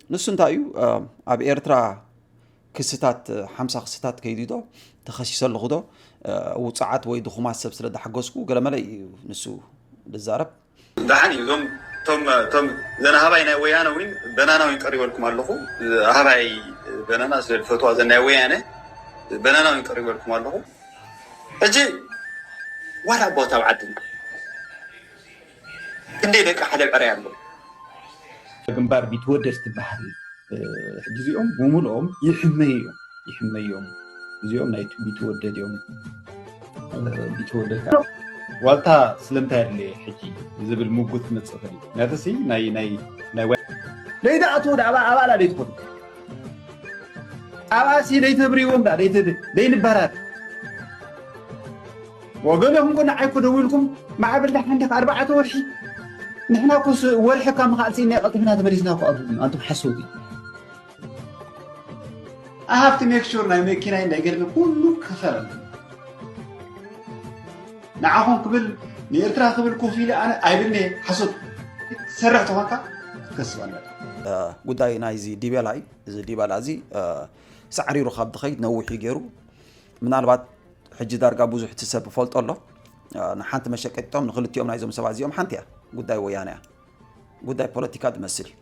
ንሱ እንታይ እዩ ኣብ ኤርትራ ክስታት ሓምሳ ክስታት ከይዱ ዶ ተኸሲሰ ኣለኹ ዶ ውፃዓት ወይ ድኹማት ሰብ ስለ ዳሓገዝኩ ገለመለ እዩ ንሱ ዝዛረብ። ደሓን እዩ። እዞም እቶም እቶም ዘን ሃባይ ናይ ወያነ እውን በናና እውን ቀሪበልኩም ኣለኹ። ሃባይ በናና ስለ ዝፈትዋ ዘን ናይ ወያነ በናና እውን ቀሪበልኩም ኣለኹ። ሕጂ ዋላ ቦታ ኣብ ዓድና ክንደይ ደቂ ሓደ ዕረ ኣሎ። ግንባር ቢትወደድ ትበሃል። ሕጂ እዚኦም ብምልኦም ይሕመዩ እዮም ይሕመዮም እዚኦም ናይ ቢትወደድ እዮም። ቢትወደድ ዋልታ ስለምንታይ ኣድለየ ሕጂ ዝብል ምጉት ክመፅእ ይኽእል እዩ። ነትሲ ናይ ናይ ናይ ለይትኣትዎ ዳ ኣባላ ለይትኾኑ ኣባሲ ለይተብርዎም ዳ ለይንበራር ወገን ኢኹም ኮ ንዓይ ኮ ደዊልኩም ማዕብል ደሓን ዲኻ ኣርባዕተ ወርሒ ንሕና ኮስ ወርሒ ካብ ምኻል ሲና ቀልጥፍና ተመሊስና ኮ ኣብልኩም ኣንቱም ሓሰውቲ። I have to make sure ናይ መኪናይ ናይ ገለ ኩሉ ክኸፈል ንዓኹም ክብል ንኤርትራ ክብል ኮፍ ኢለ ኣነ ኣይብልኒ ሓሶት ትሰርሕ ተኾንካ ክትከስብ ኣለካ። ጉዳይ ናይዚ ዲቤላ እዩ። እዚ ዲቤላ እዚ ሳዕሪሩ ካብ ድኸይድ ነዊሕ እዩ ገይሩ። ምናልባት ሕጂ ዳርጋ ብዙሕ እቲ ሰብ ይፈልጦ ኣሎ። ንሓንቲ መሸቀጢቶም ንክልቲኦም ናይዞም ሰባት እዚኦም ሓንቲ እያ። ጉዳይ ወያነ እያ። ጉዳይ ፖለቲካ ትመስል እዩ።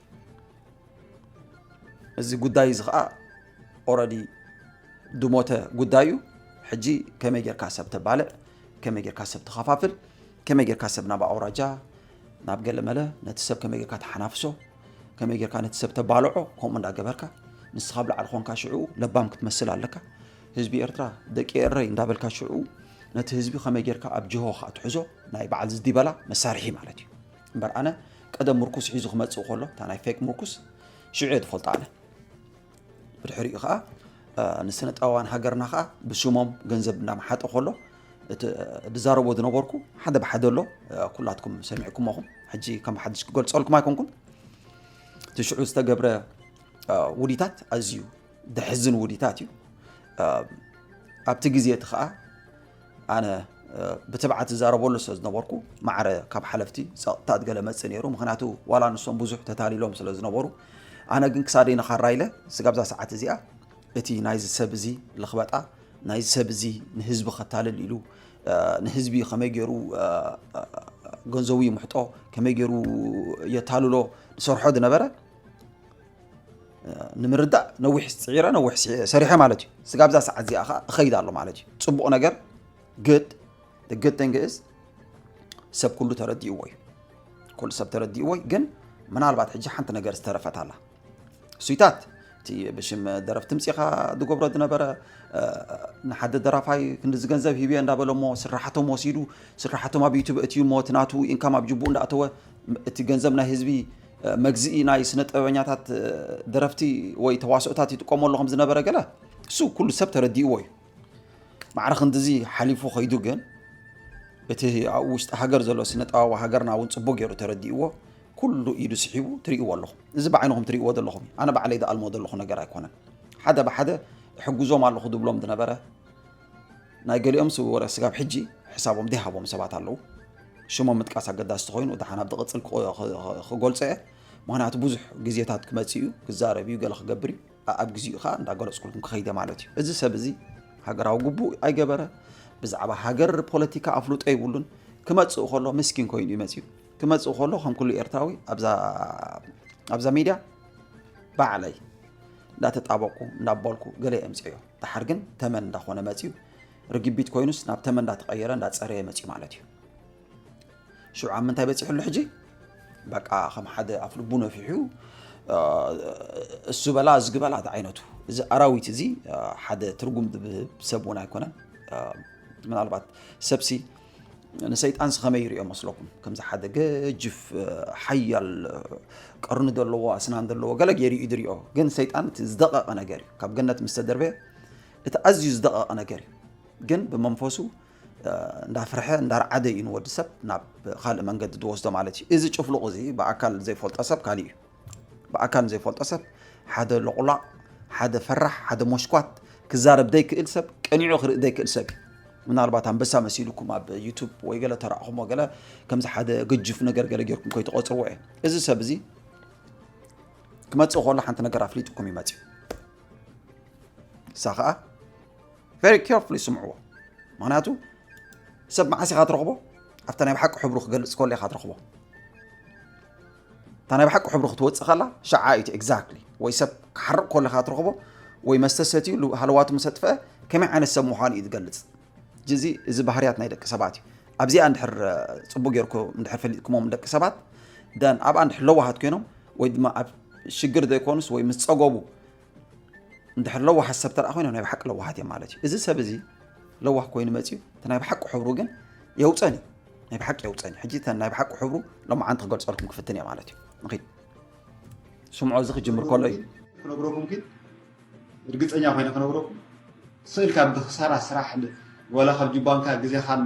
እዚ ጉዳይ እዚ ከዓ ኦረዲ ድሞተ ጉዳይ እዩ። ሕጂ ከመይ ጌርካ ሰብ ተባልዕ፣ ከመይ ጌርካ ሰብ ተኸፋፍል፣ ከመይ ጌርካ ሰብ ናብ ኣውራጃ ናብ ገለመለ ነቲ ሰብ ከመይ ጌርካ ተሓናፍሶ፣ ከመይ ጌርካ ነቲ ሰብ ተባልዖ፣ ከምኡ እንዳገበርካ ንስኻ ኣብ ላዕሊ ኮንካ ሽዑ ለባም ክትመስል ኣለካ። ህዝቢ ኤርትራ ደቂ ኤረይ እንዳበልካ ሽዑ ነቲ ህዝቢ ከመይ ጌርካ ኣብ ጅሆ ከዓ ትሕዞ ናይ በዓል ዝዲበላ መሳርሒ ማለት እዩ። እምበር ኣነ ቀደም ምርኩስ ሒዙ ክመፅእ ከሎ እታ ናይ ፌክ ምርኩስ ሽዑ እየ ዝፈልጦ ኣነ። ብድሕሪኡ ከዓ ንስነ ጥበባን ሃገርና ከዓ ብሽሞም ገንዘብ እናመሓጠ ከሎ እቲ ዝዛረቦ ዝነበርኩ ሓደ ብሓደ ኣሎ ኩላትኩም ሰሚዕኩሞኹም ሕጂ ከም ሓድሽ ክገልፀልኩም ኣይኮንኩን። እቲ ሽዑ ዝተገብረ ውዲታት ኣዝዩ ደሕዝን ውዲታት እዩ። ኣብቲ ግዜ እቲ ከዓ ኣነ ብትብዓት ዝዛረበሉ ስለ ዝነበርኩ ማዕረ ካብ ሓለፍቲ ፀቕጥታት ገለ መፅእ ነይሩ። ምክንያቱ ዋላ ንሶም ብዙሕ ተታሊሎም ስለ ዝነበሩ ኣነ ግን ክሳደይ ነኻራ ኢለ ስጋብዛ ሰዓት እዚኣ እቲ ናይዚ ሰብ እዚ ልኽበጣ ናይዚ ሰብ እዚ ንህዝቢ ከታልል ኢሉ ንህዝቢ ከመይ ገይሩ ገንዘቡ ይምሕጦ ከመይ ገይሩ የታልሎ ዝሰርሖ ዝነበረ ንምርዳእ ነዊሕ ፅዒረ ነዊሕ ሰሪሐ ማለት እዩ። ስጋብዛ ሰዓት እዚኣ ከዓ እኸይድ ኣሎ ማለት እዩ። ፅቡቕ ነገር good the good thing is ሰብ ኩሉ ተረዲእዎ እዩ። ኩሉ ሰብ ተረዲእዎ እዩ። ግን ምናልባት ሕጂ ሓንቲ ነገር ዝተረፈት ኣላ። እሱይታት እቲ ብሽም ደረፍቲ ምፂኻ ዝገብሮ ዝነበረ ንሓደ ደራፋይ ክንድዚ ገንዘብ ሂብየ እንዳበለ እሞ ስራሕቶም ወሲዱ ስራሕቶም ኣብ ዩቱብ እትዩ እሞ እቲ ናቱ ኢንካም ኣብ ጅቡኡ እንዳእተወ እቲ ገንዘብ ናይ ህዝቢ መግዝኢ ናይ ስነ ጥበበኛታት ደረፍቲ ወይ ተዋስኦታት ይጥቀመሉ ከም ዝነበረ ገለ እሱ ኩሉ ሰብ ተረዲእዎ እዩ። ማዕረ ክንድዚ ሓሊፉ ከይዱ ግን እቲ ኣብ ውሽጢ ሃገር ዘሎ ስነ ጥበባዊ ሃገርና እውን ፅቡቅ ገይሩ ተረዲእዎ ኩሉ ኢዱ ስሒቡ ትርእይዎ ኣለኹም። እዚ ብዓይንኹም ትርእይዎ ዘለኹም እዩ። ኣነ ባዕለይ ዝኣልሞ ዘለኹ ነገር ኣይኮነን። ሓደ ብሓደ እሕግዞም ኣለኹ ዝብሎም ዝነበረ ናይ ገሊኦም ስወረ ስጋብ ሕጂ ሕሳቦም ዘይሃቦም ሰባት ኣለዉ። ሽሞም ምጥቃስ ኣገዳሲ ተኾይኑ ደሓን ኣብ ዝቕፅል ክገልፆ እየ። ምክንያቱ ብዙሕ ግዜታት ክመፅእ እዩ፣ ክዛረብ እዩ፣ ገለ ክገብር እዩ። ኣብ ግዜኡ ከዓ እንዳገለፅኩልኩም ክኸይደ ማለት እዩ። እዚ ሰብ እዚ ሃገራዊ ግቡእ ኣይገበረ፣ ብዛዕባ ሃገር ፖለቲካ ኣፍልጦ ይብሉን። ክመፅእ ከሎ ምስኪን ኮይኑ እዩ መፅዩ። ክመፅእ ከሎ ከም ኩሉ ኤርትራዊ ኣብዛ ሚድያ ባዕለይ እንዳተጣበቅኩ እንዳበልኩ ገለ የምፅዮ። ደሓር ግን ተመን እንዳኾነ መፅዩ። ርግቢት ኮይኑስ ናብ ተመን እንዳተቐየረ እንዳፀረየ መፅዩ ማለት እዩ። ሽዑ ኣብ ምንታይ በፂሑ ኣሎ ሕጂ? በቃ ከም ሓደ ኣፍ ልቡ ነፊሑ እሱ በላ እዝጊ በላ ዝዓይነቱ እዚ ኣራዊት እዚ ሓደ ትርጉም ዝህብ ሰብ እውን ኣይኮነን። ምናልባት ሰብሲ ንሰይጣንሲ ከመይ ይሪኦ መስለኩም? ከምዚ ሓደ ገጅፍ ሓያል ቀርኒ ዘለዎ ኣስናን ዘለዎ ገለ ገይሩ እዩ ዝሪኦ። ግን ሰይጣን እቲ ዝደቐቐ ነገር እዩ። ካብ ገነት ምስ ተደርበየ እቲ ኣዝዩ ዝደቐቐ ነገር እዩ። ግን ብመንፈሱ እንዳፍርሐ እንዳርዓደ እዩ ንወዲ ሰብ ናብ ካልእ መንገዲ ዝወስዶ ማለት እዩ። እዚ ጭፍሉቕ እዚ ብኣካል ዘይፈልጦ ሰብ ካሊእ እዩ። ብኣካል ዘይፈልጦ ሰብ ሓደ ሎቑላቕ፣ ሓደ ፈራሕ፣ ሓደ ሞሽኳት ክዛረብ ዘይክእል ሰብ ቀኒዑ ክርኢ ዘይክእል ሰብ እዩ። ምናልባት ኣንበሳ መሲሉኩም ኣብ ዩቱብ ወይ ገለ ተራእኹሞ ገለ ከምዚ ሓደ ግጁፍ ነገር ገለ ጌርኩም ከይትቆፅርዎ እየ። እዚ ሰብ እዚ ክመጽእ ከሎ ሓንቲ ነገር ኣፍሊጥኩም ይመጽእ። እሳ ከዓ very carefully ስምዕዎ። ምክንያቱ ሰብ መዓስ ኢኻ ትረኽቦ? ኣብታ ናይ ብሓቂ ሕብሩ ክገልጽ ከሎ ኢኻ ትረኽቦ። እታ ናይ ብሓቂ ሕብሩ ክትወጽእ ከላ ሸዓ ኢቲ exactly ወይ ሰብ ክሓርቕ ከሎ ኢኻ ትረኽቦ። ወይ መስተ ሰትዩ ሃለዋቱ ምስ ኣጥፍአ ከመይ ዓይነት ሰብ ምዃኑ እዩ ዝገልጽ። እዚ እዚ ባህርያት ናይ ደቂ ሰባት እዩ። ኣብዚኣ እንድሕር ጽቡቅ ጌርኩም እንድሕር ፈሊጥኩሞም ደቂ ሰባት ደን ኣብኣ እንድሕር ለዋሃት ኮይኖም ወይ ድማ ኣብ ሽግር ዘይኮኑስ ወይ ምስ ጸገቡ እንድሕር ለዋሃት ሰብ ተደኣ ኮይኖም ናይ ብሓቂ ለዋሃት እዮም ማለት እዩ። እዚ ሰብ እዚ ለዋህ ኮይኑ መጽዩ እቲ ናይ ብሓቂ ሕብሩ ግን የውጸን እዩ። ናይ ብሓቂ የውጸን እዩ። ሕጂ እተን ናይ ብሓቂ ሕብሩ ሎማዓንቲ ክገልጸልኩም ክፍትን እየ ማለት እዩ። ንኺድ ስምዖ እዚ ክጅምር ከሎ እዩ። ክነግረኩም ግን እርግጸኛ ኮይነ ክነግረኩም ስእል ካብ ብክሳራ ስራሕ ል- ወላ ካብ ጅባንካ ግዜኻን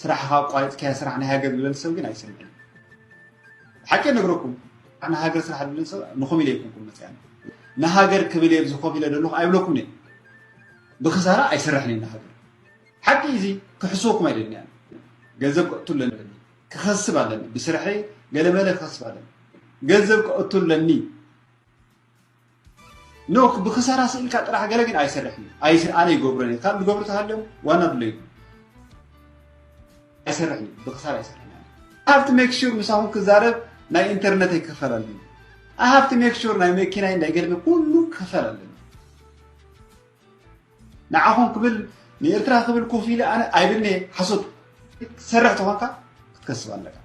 ስራሕኻ ኣቋሪፅካዮ ስራሕ ናይ ሃገር ዝብለን ሰብ ግን ኣይሰምዕን። ሓቂ ነግረኩም ኣና ሃገር ስራሕ ዝብለን ሰብ ንኹም ኢለ ይኩንኩም መፅኣኒ ንሃገር ክብል እየ ብዚ ኮፍ ኢለ ዘለኹ ኣይብለኩም እየ። ብክሳራ ኣይሰርሕን እየ ንሃገር ሓቂ እዚ ክሕስወኩም ኣይደልንያ። ገንዘብ ክእቱ ኣለኒ ክኸስብ ኣለኒ ብስርሐይ ገለመለ ክኸስብ ኣለኒ ገንዘብ ክእቱ ኣለኒ። ኖ ብክሳራ ስኢልካ ጥራሕ ገለ ግን ኣይሰርሕን እዩ። ኣይስ ኣነ ይገብረን እዩ ካብ ዝገብሩ ተሃልዮም ዋና ድለዩ ኣይሰርሕን እዩ ብክሳራ ኣይሰርሕን። I have to make sure ምሳኹም ክዛረብ ናይ ኢንተርነት ኣይክኸፈል ኣለኒ። I have to make sure ናይ መኪናይ እንዳይ ገለ ኩሉ ክኸፈል ኣለኒ። ንዓኹም ክብል ንኤርትራ ክብል ኮፍ ኢለ ኣነ ኣይብልኒ ሓሶት። ትሰርሕ ተኾንካ ክትከስብ ኣለካ።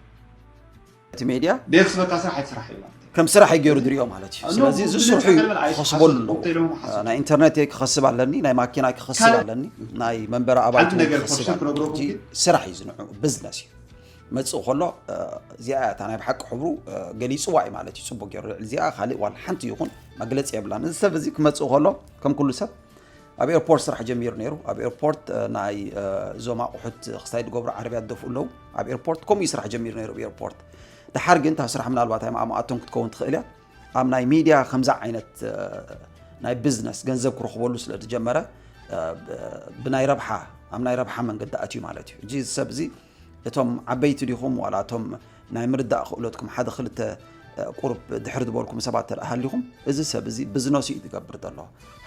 እቲ ሜድያ ደየክስበካ ስራሕ ኣይትስራሕ እዩ ማለት እዩ። ከም ስራሕ እዩ ገይሩ ዝሪኦ ማለት እዩ። እኖ ስለዚ እዚ ብዝሕ ስርሑ እዩ ገለመለ ኣይስ- ክኸስበሉ ሓሶት ኣለዎ። ኮክቴሎም ሓሶት። ናይ ኢንተርነት እየ ክኸስብ ኣለኒ ናይ ማኪና ክኸስብ ካልእ ኣለኒ ናይ መንበሪ ኣባይቲ ሓንቲ እውን ነገር ክኸስብ ኮሽን ኣለኒ ክነግረኩም ሕጂ ግን ስራሕ እዩ ዝንዑ ብዝነስ እዩ መፅእ ከሎ እዚኣ እያ እታ ናይ ብሓቂ ሕብሩ ገሊፅዋ እዩ ማለት እዩ ፅቡቅ ገይሩ ልዕሊ እዚኣ ካሊእ ዋላ ሓንቲ ይኹን መግለፂ የብላን እዚ ሰብ እዚ ክመፅእ ከሎ ከም ኩሉ ሰብ ኣብ ኤርፖርት ስራሕ ጀሚሩ ነይሩ ኣብ ኤርፖርት ናይ እዞም ኣቑሑት ክስታይ ዝገብሩ ዓረብያ ዝደፍኡ ኣለዉ ኣብ ኤርፖርት ከምኡ እዩ ስራሕ ጀሚሩ ነይሩ ኣብ ኤርፖርት ድሓር ግን እታ ስራሕ ምናልባት ኣይማኣማኣቶም ክትከውን ትኽእል እያ ኣብ ናይ ሚድያ ከምዛ ዓይነት ናይ ቢዝነስ ገንዘብ ክረኽበሉ ስለ ዝጀመረ ብናይ ረብሓ ኣብ ናይ ረብሓ መንገዲ ኣትዩ ማለት እዩ እዚ ሰብ እዚ እቶም ዓበይቲ ዲኹም ዋላ እቶም ናይ ምርዳእ ክእለትኩም ሓደ ክልተ ቁሩብ ድሕር ዝበልኩም ሰባት ተደኣ ሃሊኹም እዚ ሰብ እዚ ብዝነሱ እዩ ዝገብር ዘሎ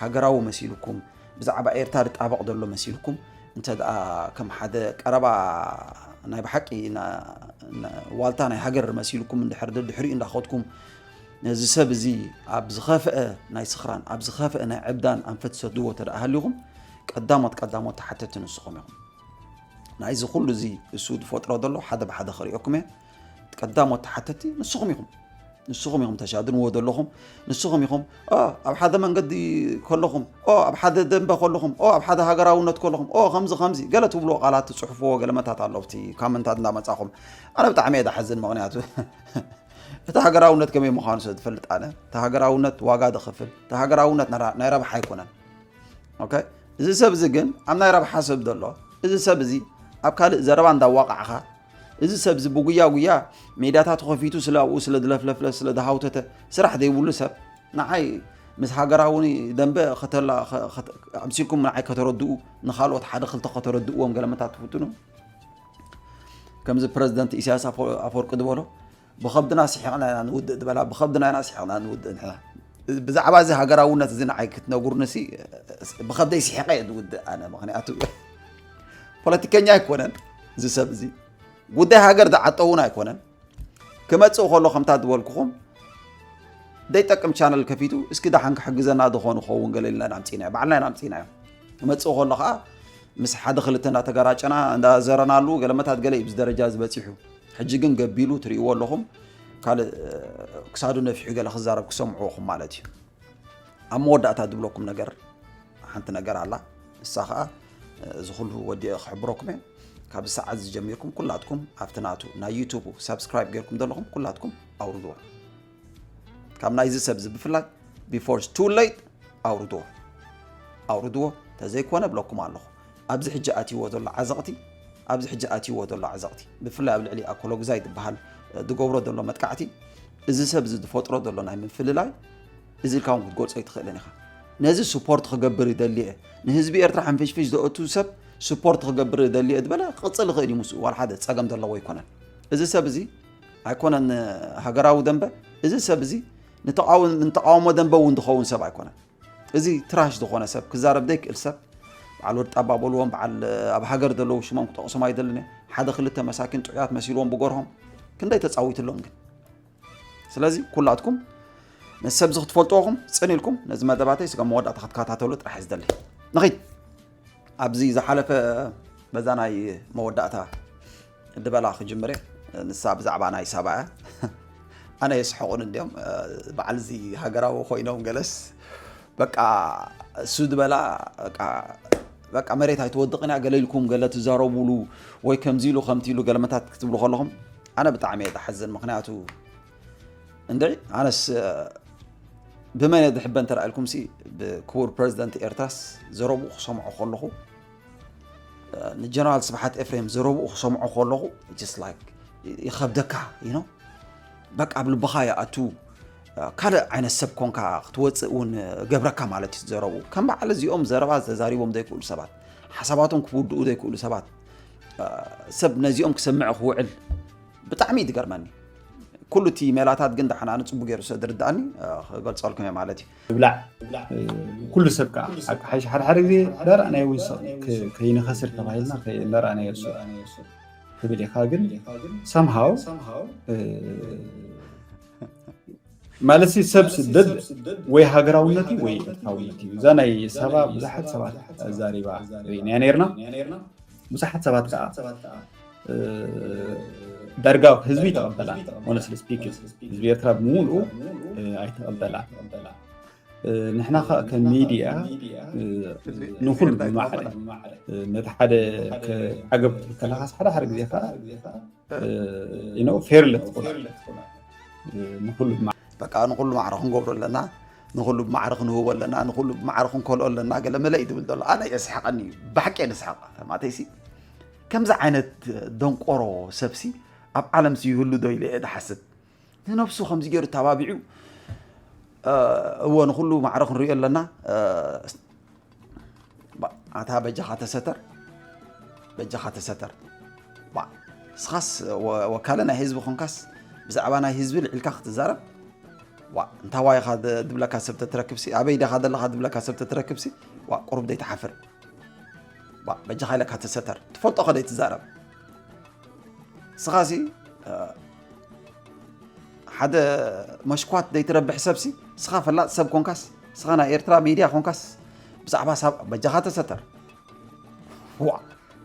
ሃገራዊ መሲልኩም ብዛዕባ ኤርትራ ዝጣበቕ ዘሎ መሲልኩም እንተ ደኣ ከም ሓደ ቀረባ ናይ ብሓቂ ዋልታ ናይ ሃገር መሲልኩም እንድሕር ድሕሪኡ እንዳኸድኩም ነዚ ሰብ እዚ ኣብ ዝኸፍአ ናይ ስኽራን ኣብ ዝኸፍአ ናይ ዕብዳን ኣንፈት ትሰድዎ ተደኣ ሃሊኹም ቀዳሞት ቀዳሞት ተሓተቲ ንስኹም ኢኹም ናይዚ ኩሉ እዚ እሱ ዝፈጥሮ ዘሎ ሓደ ብሓደ ክርእየኩም እየ ቀዳሞት ተሓተቲ ንስኹም ኢኹም ንስኹም ኢኹም ተሻድንዎ ዘለኹም ንስኹም ኢኹም ኣብ ሓደ መንገዲ ከለኹም ኣብ ሓደ ደንበ ከለኹም ኣብ ሓደ ሃገራውነት ከለኹም ከምዚ ከምዚ ገለ ትብልዎ ቃላት ትፅሕፍዎ ገለመታት ኣሎ ኣብቲ ካመንታት እንዳመፃኹም ኣነ ብጣዕሚ እየ ዝሓዝን ምክንያቱ እቲ ሃገራውነት ከመይ ምዃኑ ስለ ዝፈልጥ ኣነ እቲ ሃገራውነት ዋጋ ዝኽፍል እቲ ሃገራውነት ናይ ረብሓ ኣይኮነን እዚ ሰብ እዚ ግን ኣብ ናይ ረብሓ ሰብ ዘሎ እዚ ሰብ እዚ ኣብ ካልእ ዘረባ እንዳዋቃዕኻ እዚ ሰብ እዚ ብጉያ ጉያ ሜዳታት ከፊቱ ስለ ኣብኡ ስለ ዝለፍለፍለ ስለ ዝሃውተተ ስራሕ ዘይብሉ ሰብ ንዓይ ምስ ሃገራዊ ደንበ ኣምሲልኩም ንዓይ ከተረድኡ ንካልኦት ሓደ ክልተ ከተረድእዎም ገለመታት ትፍትኑ ከምዚ ፕረዚደንት ኢሳያስ ኣፈወርቂ ዝበሎ ብኸብድና ስሒቕና ኢና ንውድእ ዝበላ ብኸብድና ኢና ስሒቕና ንውድእ ንሕና ብዛዕባ እዚ ሃገራውነት እዚ ንዓይ ክትነግሩኒ ሲ ብኸብደይ ስሒቐ እየ ዝውድእ ኣነ ምክንያቱ ፖለቲከኛ ኣይኮነን እዚ ሰብ እዚ ጉዳይ ሃገር ዝዓጠ እውን ኣይኮነን ክመፅእ ከሎ ከምታ ዝበልኩኹም ዘይጠቅም ቻነል ከፊቱ እስኪ ደሓን ክሕግዘና ዝኾኑ ኸውን ገለ ኢልና ኢና ኣምፂእናዮ ባዕልና ኢና ኣምፂእናዮ ክመፅእ ከሎ ከዓ ምስ ሓደ ክልተ እንዳተገራጨና እንዳዘረናሉ ገለመታት ገለ እዩ ብዚ ደረጃ ዝበፂሑ ሕጂ ግን ገቢሉ ትርእይዎ ኣለኹም ካልእ ክሳዱ ነፊሑ ገለ ክዛረብ ክሰምዕዎ ኹም ማለት እዩ ኣብ መወዳእታ ዝብለኩም ነገር ሓንቲ ነገር ኣላ እሳ ከዓ እዚ ኩሉ ወዲአ ክሕብረኩም እየ ካብዚ ሰዓት ዝጀሚርኩም ኩላትኩም ኣብቲ ናቱ ናይ ዩቱቡ ሳብስክራይብ ገይርኩም ዘለኹም ኩላትኩም ኣውርድዎ ካብ ናይዚ ሰብ እዚ ብፍላይ before it's too late ኣውርድዎ ኣውርድዎ ተዘይኮነ ብለኩም ኣለኹ ኣብዚ ሕጂ ኣትይዎ ዘሎ ዓዘቕቲ ኣብዚ ሕጂ ኣትይዎ ዘሎ ዓዘቕቲ ብፍላይ ኣብ ልዕሊ ኣኮሎግዛይ ዝበሃል ዝገብሮ ዘሎ መጥቃዕቲ እዚ ሰብ እዚ ዝፈጥሮ ዘሎ ናይ ምፍልላይ እዚ ኢልካ እውን ክትገልጾ ኣይትኽእልን ኢኻ ነዚ ስፖርት ክገብር ይደሊ እየ ንህዝቢ ኤርትራ ሕንፍሽፍሽ ዘእቱ ሰብ ስፖርት ክገብር ይደሊ እየ ዝበለ ክቕጽል ይኽእል እዩ ምስኡ ዋላ ሓደ ጸገም ዘለዎ ኣይኮነን እዚ ሰብ እዚ ኣይኮነን ሃገራዊ ደንበ እዚ ሰብ እዚ ንተቃውሞ ደንበ እውን ዝኸውን ሰብ ኣይኮነን። እዚ ትራሽ ዝኾነ ሰብ፣ ክዛረብ ዘይክእል ሰብ፣ በዓል ወዲ ጣባ በልዎም፣ በዓል ኣብ ሃገር ዘለዉ ሽሞም ክጠቕሶም ኣይደልን እየ። ሓደ ክልተ መሳኪን ጥዑያት መሲልዎም ብጎርሆም ክንደይ ተጻዊትሎም ግን። ስለዚ ኩላትኩም ነዚ ሰብዚ ክትፈልጥዎ ኹም ጽን ኢልኩም ነዚ መደባተይ ስጋብ መወዳእታ ክትከታተሉ ጥራሕ እየ ዝደሊ። ንኺድ። ኣብዚ ዝሓለፈ በዛ ናይ መወዳእታ ድበላ ክጅምር እየ። ንሳ ብዛዕባ ናይ ሳባ እያ። ኣነ የስሕቑን እንዲኦም፣ እ፣ በዓል እዚ ሃገራዊ ኮይኖም ገለስ በቃ እሱ ድበላ በቃ በቃ መሬት ኣይትወድቕን እያ ገለ ኢልኩም ገለ ትዛረቡሉ ወይ ከምዚ ኢሉ ከምቲ ኢሉ ገለመታት ክትብሉ ከለኹም ኣነ ብጣዕሚ እየ ዝሓዝን። ምኽንያቱ እንድዒ ኣነስ፣ እ፣ ብመን እየ ዝሕበን እንተ ኢልኩምሲ ብክቡር ፕረዚደንት ኤርትራስ ዘረብኡ ክሰምዖ ከለኹ፣ እ፣ ንጀነራል ስብሓት ኤፍሬም ዘረብኡ ክሰምዖ ከለኹ just like ይኸብደካ፣ you know? በቃ ኣብ ልብኻ ይኣቱ። እ፣ ካልእ ዓይነት ሰብ ኮንካ ክትወፅእ እውን ገብረካ ማለት እዩ ዘረብኡ። ከም በዓል እዚኦም ዘረባ ተዛሪቦም ዘይክእሉ ሰባት፣ ሓሳባቶም ክውድኡ ዘይክእሉ ሰባት፣ እ፣ ሰብ ነዚኦም ክሰምዕ ክውዕል ብጣዕሚ እዩ ዝገርመኒ። ኩሉ እቲ ሜላታት ግን ደሓን ኣነ ጽቡቅ ገይሩ ስለ ዝርድኣኒ፣ እ፣ ክገልጸልኩም እየ ማለት እዩ። ምብላዕ፣ እ፣ ኩሉ ሰብ ከዓ ኣብ ሓሽ-፣ ሓደ ሓደ ግዜ እንዳረኣናዮ እውን ስ-፣ ከ-፣ ከይንኸስር ተባሂልና ከ-፣ እንዳረኣናዮ እሱ ትብል ኢኻ። ግን somehow፣ እ፣ ማለት ሲ ሰብ ስደድ ወይ ሃገራውነት እዩ ወይ ኤርትራውነት እዩ። እዛ ናይ ሰባ ብዙሓት ሰባት ኣዛሪባ ርኢናያ ነይርና። ብዙሓት ሰባት ከዓ፣ እ፣ ዳርጋ ህዝቢ ተቐበላ። Honestly speaking፣ ህዝቢ ኤርትራ ብምሉኡ፣ እ፣ ኣይተቐበላ። እ፣ ንሕና ከዓ ከም ሚድያ፣ እ፣ ንኹሉ ብማዕረ፣ እ፣ ነቲ ሓደ ከ-፣ ዓገብ ክትብል ከለኻስ ሓደ ሓደ ግዜ ከዓ፣ እ፣ you know፣ ፌር ለትኾና፣ እ፣ ንኹሉ ብማ-፣ በቃ ንኹሉ ማዕረ ክንገብሮ ኣለና፣ ንኹሉ ብማዕረ ክንህቦ ኣለና፣ ንኹሉ ብማዕረ ክንከልኦ ኣለና፣ ገለ መለ እዩ ዝብል ዘሎ። ኣነ የስሕቐኒ እዩ፣ ብሓቂ እየ ዝስሕቕ። ማለተይሲ፣ ከምዚ ዓይነት ደንቆሮ ሰብሲ ኣብ ዓለምሲ ይህሉ ዶ ኢለ እየ ዝሓስብ። ንነብሱ ከምዚ ገይሩ ተባቢዑ፣ እ፣ እወ ንኹሉ ማዕረ ክንሪኦ ኣለና፣ እ፣ ባ-፣ ኣታ በጃኻ ተሰተር፣ በጃኻ ተሰተር። ባ-፣ ንስኻስ ወ-፣ ወካለ ናይ ህዝቢ ኾንካስ ብዛዕባ ናይ ህዝቢ ልዒልካ ክትዛረብ? ዋ፣ እንታዋይ ኢኻ ድ-፣ ድብለካ ሰብ ተትረክብሲ፣ ኣበይ ዲኻ ዘለኻ ድብለካ ሰብ ተትረክብሲ፣ ዋ፣ ቁሩብ ዘይትሓፍር? ዋ፣ በጃኻ ኢለካ ተሰተር። ትፈልጦ ኸ ዘይትዛረብ? ንስኻሲ፣ እ፣ ሓደ መሽኳት ዘይትረብሕ ሰብሲ፣ ንስኻ ፈላጥ ሰብ ኮንካስ፣ ንስኻ ናይ ኤርትራ ሚድያ ኮንካስ፣ ብዛዕባ ሳብ-፣ በጃኻ ተሰተር። ዋ፣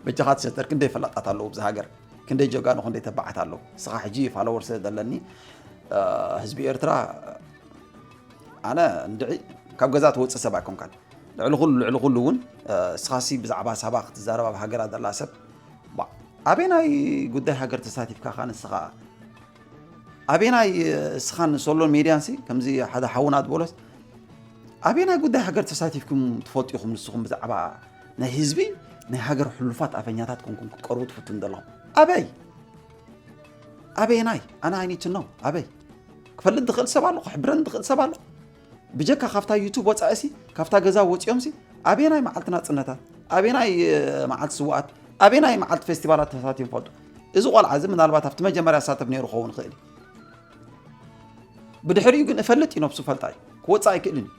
በጃኻ ተሰተር። ክንደይ ፈላጣት ኣለዉ ኣብዚ ሃገር፣ ክንደይ ጀጋኑ፣ ክንደይ ተባዓት ኣለዉ። ንስኻ ሕጂ ፋሎወር ስለ ዘለኒ፣ እ፣ ህዝቢ ኤርትራ፣ ኣነ እንድዒ ካብ ገዛ ትወጽእ ሰብ ኣይኮንካን። ልዕሊ ኩሉ፣ ልዕሊ ኩሉ እውን፣ እ፣ ንስኻሲ ብዛዕባ ሳባ ክትዛረብ ኣብ ሃገራ ዘላ ሰብ፣ ባ-፣ ኣበየናይ ጉዳይ ሃገር ተሳቲፍካ ኸ ንስኻ? ኣበየናይ፣ እ፣ እስኻን ሶሎን ሜድያንሲ ከምዚ ሓደ ሓውና ዝበሎስ፣ ኣበየናይ ጉዳይ ሃገር ተሳቲፍኩም ትፈልጡ ኢኹም ንስኹም ብዛዕባ ናይ ህዝቢ፣ ናይ ሃገር ሕሉፋት ኣፈኛታት ኮንኩም ክትቀርቡ ትፍትኑ ዘለኹም? ኣበይ? ኣበየናይ? ኣነ I need to know። ኣበይ? ክፈልጥ ዝኽእል ሰብ ኣሎ? ክሕብረኒ ዝኽእል ሰብ ኣሎ? ብጀካ ካብታ ዩቱብ ወጻኢሲ፣ ካብታ ገዛ ወጺኦምሲ፣ ኣበየናይ መዓልቲ ናጽነታት? ኣበየናይ፣ እ፣ መዓልቲ ስውኣት? ኣበየናይ መዓልቲ ፌስቲቫላት ተሳቲፎም ይፈልጡ? እዚ ቆልዓ እዚ ምናልባት ኣብቲ መጀመርያ ዝሳተፍ ነይሩ ክኸውን ይኽእል እዩ። ብድሕሪኡ ግን እፈልጥ እዩ፣ ነብሱ ፈልጣ እዩ። ክወጽእ ኣይክእልን እዩ።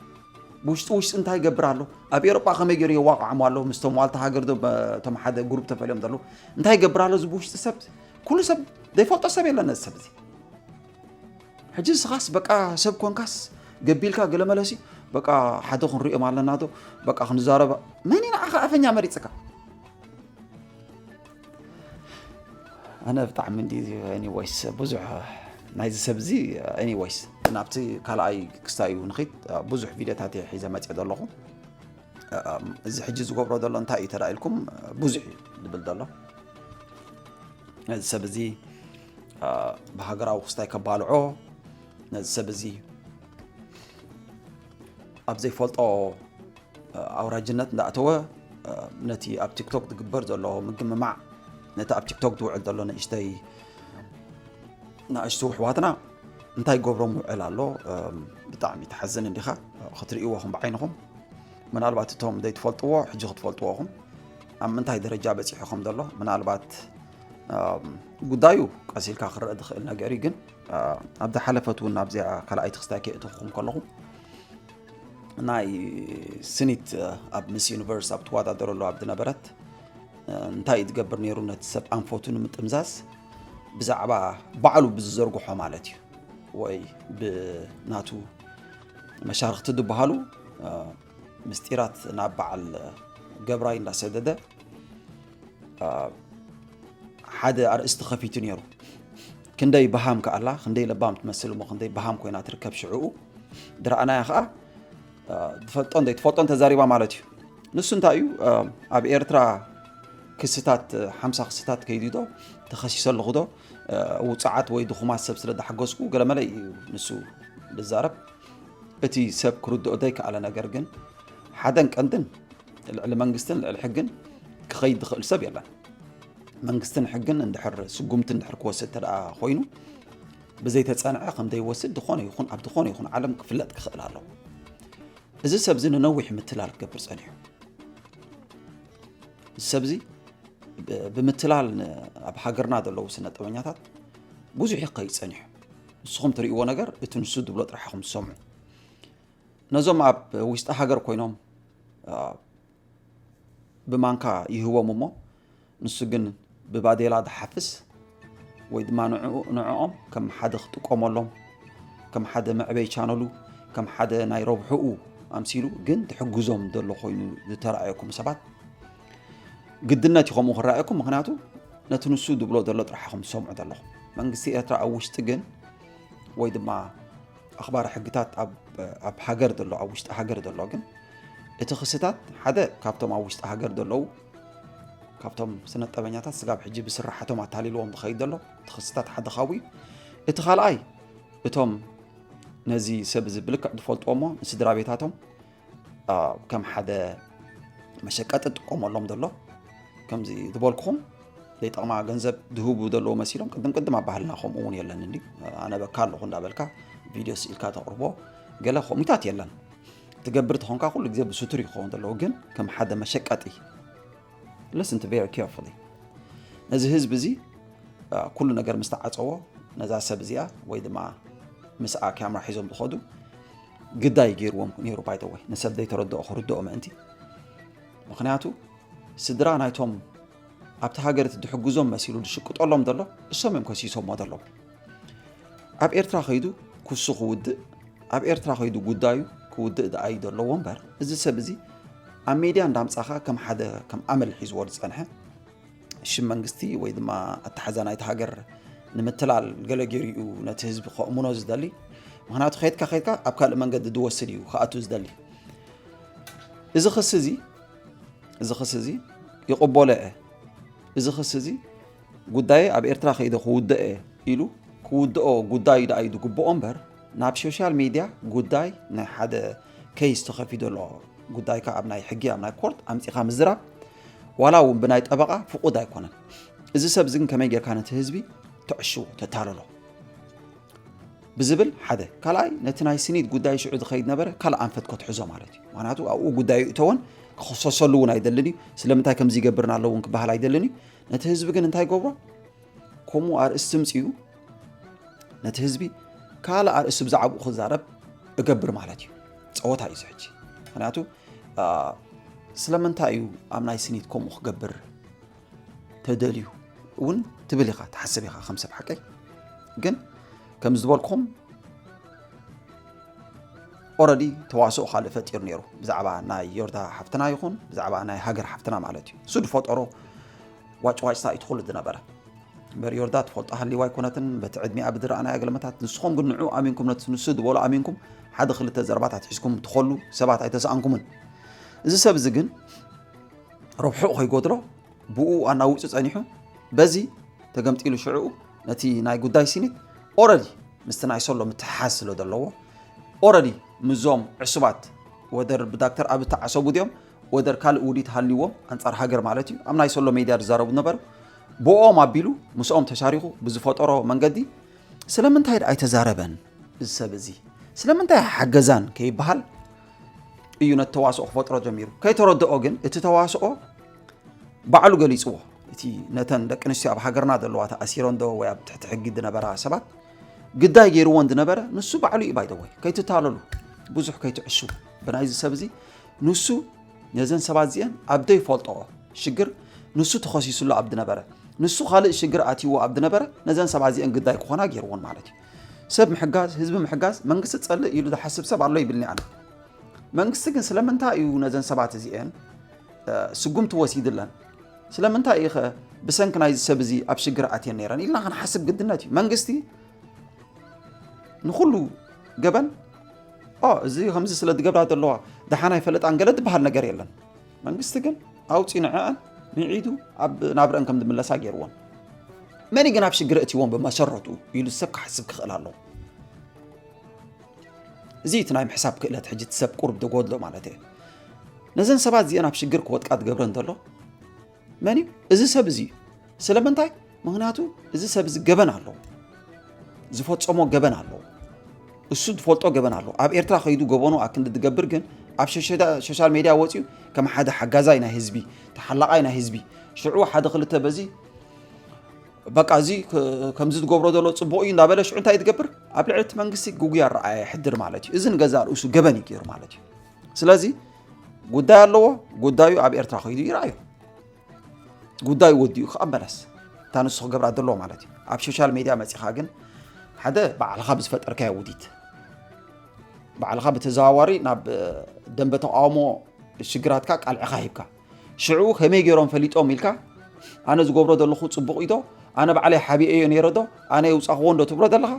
ብውሽጢ ውሽጢ እንታይ ይገብር ኣሎ? ኣብ ኤውሮጳ ከመይ ገይሩ የዋቕዖም ኣሎ? ምስቶም ዋልታ ሃገር ዶ፣ በ-፣ እቶም ሓደ ግሩፕ ተፈልዮም ዘለዉ? እንታይ ይገብር ኣሎ? እዚ ብውሽጢ ሰብ፣ ኩሉ ሰብ ዘይፈልጦ ሰብ የለን ነዚ ሰብ እዚ። ሕጂ ንስኻስ በቃ ሰብ ኮንካስ ገቢልካ ገለ መለሲ በቃ ሓደ ክንሪኦም ኣለና ዶ? በቃ ክንዛረባ። መን እዩ ንዓኻ ኣፈኛ መሪጽካ? ኣነ ብጣዕሚ እንዲ፣ ኤኒዌይስ፣ ብዙሕ ናይዚ ሰብ እዚ፣ ኤኒዌይስ፣ ናብቲ ካልኣይ ክስታዩ ንኺድ፣ ብዙሕ ቪድዮታት እየ ሒዘ መፅእ ዘለኹ። እዚ ሕጂ ዝገብሮ ዘሎ እንታይ እዩ ተዳ ኢልኩም፣ ብዙሕ እዩ ዝብል ዘሎ። ነዚ ሰብ እዚ፣ አ፣ ብሃገራዊ ክስታይ ከባልዖ፣ ነዚ ሰብ እዚ ኣብ ዘይፈልጦ፣ አ፣ ኣውራጅነት እንዳእተወ፣ አ፣ ነቲ ኣብ ቲክቶክ ዝግበር ዘሎ ምግምማዕ፣ ነቲ ኣብ ቲክቶክ ዝውዕል ዘሎ ንእሽተይ፣ ንኣሽቱ ኣሕዋትና እንታይ ገብሮም ውዕል ኣሎ? እም፣ ብጣዕሚ ተሓዝን እንዲኻ፣ ክትርእይዎ ኹም ብዓይንኹም። ምናልባት እቶም ዘይትፈልጥዎ፣ ሕጂ ክትፈልጥዎ ኹም። ኣብ ምንታይ ደረጃ በጺሑ ከም ዘሎ፣ ምናልባት ጉዳዩ ቀስ ኢልካ ክረእ ዝኽእል ነገር እዩ። ግን ኣብ ዝሓለፈት እውን ኣብዚኣ ካልኣይቲ ክስታይ ከየእተኹም ከለኹ ናይ ስኒት ኣብ ምስ ዩኒቨርስ ኣብ ትወዳደረሉ ኣብ ዝነበረት እንታይ እዩ ዝገብር ነይሩ ነቲ ሰብ ኣንፈቱ ንምጥምዛዝ ብዛዕባ ባዕሉ ብዝዘርግሖ ማለት እዩ ወይ ብናቱ መሻርክቲ ዝበሃሉ ምስጢራት ናብ በዓል ገብራይ እንዳሰደደ ሓደ ኣርእስቲ ከፊቱ ነይሩ። ክንደይ በሃም ከኣላ ክንደይ ለባም ትመስል እሞ ክንደይ በሃም ኮይና ትርከብ ሽዕኡ ድረኣናያ ከዓ ትፈልጦ እንደ ትፈልጦ እንተዛሪባ ማለት እዩ። ንሱ እንታይ እዩ ኣብ ኤርትራ ክስታት ሓምሳ ክስታት ከይዱ ዶ ተኸሲሰ ኣለኹ ዶ ውፅዓት ወይ ድኹማት ሰብ ስለ ዳሓገዝኩ ገለመለ እዩ ንሱ ዝዛረብ። እቲ ሰብ ክርድኦ ዘይከኣለ ነገር ግን ሓደን ቀንድን ልዕሊ መንግስትን ልዕሊ ሕግን ክኸይድ ዝኽእል ሰብ የለን። መንግስትን ሕግን እንድሕር ስጉምቲ እንድሕር ክወስድ ተደኣ ኮይኑ ብዘይተፀንዐ ከም ዘይወስድ ዝኾነ ይኹን ኣብ ዝኾነ ይኹን ዓለም ክፍለጥ ክኽእል ኣለዎ። እዚ ሰብ እዚ ንነዊሕ ምትላል ክገብር ፀኒሑ። እዚ ሰብ እዚ ብምትላል ኣብ ሃገርና ዘለዉ ስነ ጥበኛታት ብዙሕ ይኸይድ ፀኒሑ። ንስኹም ትርእይዎ ነገር እቲ ንሱ ዝብሎ ጥራሕ ኢኹም ትሰምዑ። ነዞም ኣብ ውሽጢ ሃገር ኮይኖም ብማንካ ይህቦም እሞ ንሱ ግን ብባዴላ ዝሓፍስ ወይ ድማ ንዕኦም ከም ሓደ ክጥቀመሎም ከም ሓደ መዕበይ ቻነሉ ከም ሓደ ናይ ረብሕኡ ኣምሲሉ ግን ትሕግዞም ዘሎ ኮይኑ ዝተረኣየኩም ሰባት ግድነት እዩ ከምኡ ክረኣየኩም። ምክንያቱ ነቲ ንሱ ዝብሎ ዘሎ ጥራሕ ኢኹም ትሰምዑ ዘለኹም። መንግስቲ ኤርትራ ኣብ ውሽጢ ግን ወይ ድማ ኣኽባሪ ሕግታት ኣብ ሃገር ዘሎ ኣብ ውሽጢ ሃገር ዘሎ ግን እቲ ክስታት ሓደ ካብቶም ኣብ ውሽጢ ሃገር ዘለዉ ካብቶም ስነጠበኛታት ስጋብ ሕጂ ብስራሕቶም ኣታሊልዎም ዝኸይድ ዘሎ እቲ ክስታት ሓደ ካብኡ እዩ። እቲ ካልኣይ እቶም ነዚ ሰብ እዚ ብልክዕ ዝፈልጥዎ እሞ ንስድራ ቤታቶም ከም ሓደ መሸቀጢ ጥቀመሎም ዘሎ ከምዚ ዝበልኩኹም ዘይጠቕማ ገንዘብ ዝህቡ ዘለዉ መሲሎም ቅድም ቅድም ኣብ ባህልና ከምኡ እውን የለን እንዲ ኣነ በካ ኣለኹ እንዳበልካ ቪድዮ ስኢልካ ተቕርቦ ገለ ከምኡታት የለን። ትገብር ተኾንካ ኩሉ ግዜ ብስቱር ይኸውን ዘለዉ ግን ከም ሓደ መሸቀጢ listen to very carefully ነዚ ህዝቢ እዚ ኩሉ ነገር ምስ ተዓፀዎ ነዛ ሰብ እዚኣ ወይ ድማ ምስኣ ካሜራ ሒዞም ዝኸዱ ግዳይ ገይርዎም ነይሩ ባይተወይ ንሰብ ዘይተረድኦ ክርድኦ ምእንቲ። ምክንያቱ ስድራ ናይቶም ኣብቲ ሃገር እቲ ዝሕግዞም መሲሉ ዝሽቅጠሎም ዘሎ እሶም እዮም ከሲሶሞ ዘለዉ። ኣብ ኤርትራ ከይዱ ክሱ ክውድእ ኣብ ኤርትራ ከይዱ ጉዳዩ ክውድእ ደኣ እዩ ዘለዎ እምበር እዚ ሰብ እዚ ኣብ ሜድያ እንዳምጻኻ ከም ሓደ ከም ኣመል ሒዝዎ ዝጸንሐ ሽም መንግስቲ ወይ ድማ ኣተሓዛ ናይቲ ሃገር ንምትላል ገለ ገይሩ እዩ ነቲ ህዝቢ ከእምኖ ዝደሊ። ምክንያቱ ከይድካ ከይድካ ኣብ ካልእ መንገዲ ዝወስድ እዩ ክኣቱ ዝደሊ። እዚ ክሲ እዚ እዚ ክሲ እዚ ይቕበሎ እየ። እዚ ክሲ እዚ ጉዳየ ኣብ ኤርትራ ከይደ ክውድእ እየ ኢሉ ክውድኦ ጉዳዩ ደኣ እዩ ዝግብኦ እምበር ናብ ሶሻል ሚድያ ጉዳይ ናይ ሓደ ኬይስ ተኸፊቱ ኣሎ ጉዳይካ ኣብ ናይ ሕጊ ኣብ ናይ ኮርት ኣምፂኻ ምዝራብ ዋላ እውን ብናይ ጠበቓ ፍቑድ ኣይኮነን። እዚ ሰብ እዚ ግን ከመይ ጌርካ ነቲ ህዝቢ ተዕሽዎ ተታልሎ ብዝብል ሓደ ካልኣይ ነቲ ናይ ስኒት ጉዳይ ሽዑ ዝኸይድ ነበረ ካልእ ኣንፈት ከትሕዞ ማለት እዩ። ምክንያቱ ኣብኡ ጉዳዩ እተወን ክኽሰሰሉ እውን ኣይደልን እዩ። ስለምንታይ ከምዚ ይገብርና ኣለውን ክበሃል ኣይደልን እዩ። ነቲ ህዝቢ ግን እንታይ ይገብሮ? ከምኡ ኣርእስቲ ምፅኡ ነቲ ህዝቢ ካልእ ኣርእስቲ ብዛዕባኡ ክዛረብ እገብር ማለት እዩ። ፀወታ እዩ ሕጂ። ምክንያቱ ስለምንታይ እዩ ኣብ ናይ ስኒት ከምኡ ክገብር ተደልዩ እውን ትብል ኢኻ ትሓስብ ኢኻ ከም ሰብ ሓቀይ ግን ከም ዝበልኩም ኦረዲ ተዋስኦ ካልእ ፈጢሩ ነይሩ ብዛዕባ ናይ ዮርዳ ሓፍትና ይኹን ብዛዕባ ናይ ሃገር ሓፍትና ማለት እዩ እሱ ዝፈጠሮ ዋጭዋጭታ እዩ ትኹሉ ዝነበረ እምበር ዮርዳ ትፈልጦ ሃሊዋ ኣይኮነትን በቲ ዕድሚኣ ብዝረኣናያ ገለመታት ንስኹም ግን ንዑ ኣሚንኩም ነቲ ንሱ ዝበሎ ኣሚንኩም ሓደ ክልተ ዘረባታት ሒዝኩም ትኸሉ ሰባት ኣይተሰኣንኩምን እዚ ሰብ እዚ ግን ረብሑ ከይጎድሎ ብኡ ኣናዊፁ ፀኒሑ በዚ ተገምጢሉ ሽዕኡ ነቲ ናይ ጉዳይ ሲኒት ኦረዲ ምስቲ ናይ ሶሎ ምትሕሓዝ ስለ ዘለዎ ኦረዲ ምዞም ዕሱባት ወደር ብዳክተር ኣብ ተዓሰቡ ድዮም ወደር ካልእ ውዲት ሃልይዎም ኣንፃር ሃገር ማለት እዩ ኣብ ናይ ሶሎ ሜድያ ዝዛረቡ ነበሩ ብኦም ኣቢሉ ምስኦም ተሻሪኹ ብዝፈጠሮ መንገዲ ስለምንታይ ዳ ኣይተዛረበን እዚ ሰብ እዚ ስለምንታይ ሓገዛን ከይበሃል እዩ ነቲ ተዋስኦ ክፈጥሮ ጀሚሩ ከይተረድኦ ግን እቲ ተዋስኦ ባዕሉ ገሊፅዎ እቲ ነተን ደቂ ኣንስትዮ ኣብ ሃገርና ዘለዋ ተኣሲረን ዶ ወይ ኣብ ትሕቲ ሕጊ ዝነበራ ሰባት ግዳይ ገይርዎን ዝነበረ ንሱ ባዕሉ እዩ። ባይደወይ ከይትታለሉ፣ ብዙሕ ከይትዕሹ ብናይዚ ሰብ እዚ። ንሱ ነዘን ሰባት እዚአን ኣብ ዘይፈልጦ ሽግር ንሱ ተኸሲሱሉ ኣብ ዝነበረ፣ ንሱ ካልእ ሽግር ኣትይዎ ኣብ ዝነበረ፣ ነዘን ሰባት እዚአን ግዳይ ክኾና ገይርዎን ማለት እዩ። ሰብ ምሕጋዝ፣ ህዝቢ ምሕጋዝ፣ መንግስቲ ጸልእ ኢሉ ዝሓስብ ሰብ ኣሎ ይብልኒ ኣነ። መንግስቲ ግን ስለምንታይ እዩ ነዘን ሰባት እዚአን ስጉምቲ ወሲድለን? ስለምንታይ ኢኸ ብሰንኪ ናይዚ ሰብ እዚ ኣብ ሽግር ኣትየን ነይረን ኢልና ክንሓስብ ግድነት እዩ። መንግስቲ ንኹሉ ገበን እዚ ከምዚ ስለ ዝገብራ ዘለዋ ደሓን ኣይፈለጣን ገለ ዝበሃል ነገር የለን። መንግስቲ ግን ኣውፂ ንዕአን ምዒዱ ኣብ ናብረአን ከም ዝምለሳ ገይርዎን። መን ግን ኣብ ሽግር እትይዎም ብመሰረቱ ኢሉ ሰብ ክሓስብ ክኽእል ኣለዎ። እዚ እቲ ናይ ምሕሳብ ክእለት ሕጂ እቲ ሰብ ቁርብ ዝጎድሎ ማለት እየ። ነዘን ሰባት እዚአን ኣብ ሽግር ክወጥቃ ዝገብረን ዘሎ መን እዩ? እዚ ሰብ እዚ እዩ። ስለምንታይ? ምክንያቱ እዚ ሰብ እዚ ገበን ኣለዎ፣ ዝፈጸሞ ገበን ኣለዎ፣ እሱ ዝፈልጦ ገበን ኣለዎ። ኣብ ኤርትራ ከይዱ ገበኑ ኣክንዲ ዝገብር ግን ኣብ ሸሸዳ- ሶሻል ሜድያ ወፂኡ ከም ሓደ ሓጋዛይ ናይ ህዝቢ፣ ተሓላቓይ ናይ ህዝቢ፣ ሽዑ ሓደ ክልተ በዚ በቃ እዚ ከ- ከምዚ ዝገብሮ ዘሎ ፅቡቕ እዩ እንዳበለ ሽዑ እንታይ እዩ ዝገብር? ኣብ ልዕሊ እቲ መንግስቲ ጉጉይ ኣረኣእያ የሕድር ማለት እዩ። እዚ ንገዛእ ርእሱ ገበን እዩ ገይሩ ማለት እዩ። ስለዚ ጉዳይ ኣለዎ፣ ጉዳዩ ኣብ ኤርትራ ከይዱ ይረኣዩ። ጉዳዩ ወዲኡ ክቐበለስ እታ ንሱ ክገብራ ዘለዎ ማለት እዩ። ኣብ ሶሻል ሜድያ መፂኻ ግን ሓደ ባዕልኻ ብዝፈጠርካዮ ውዲት ባዕልኻ ብተዘዋዋሪ ናብ ደንበ ተቃውሞ ሽግራትካ ቃልዕኻ ሂብካ ሽዑ ከመይ ገይሮም ፈሊጦም ኢልካ ኣነ ዝገብሮ ዘለኹ ፅቡቕ ኢዶ ኣነ ባዕለይ ሓቢኤዮ ነይረ ዶ ኣነ የውፃኽዎ እንዶ ትብሎ ዘለኻ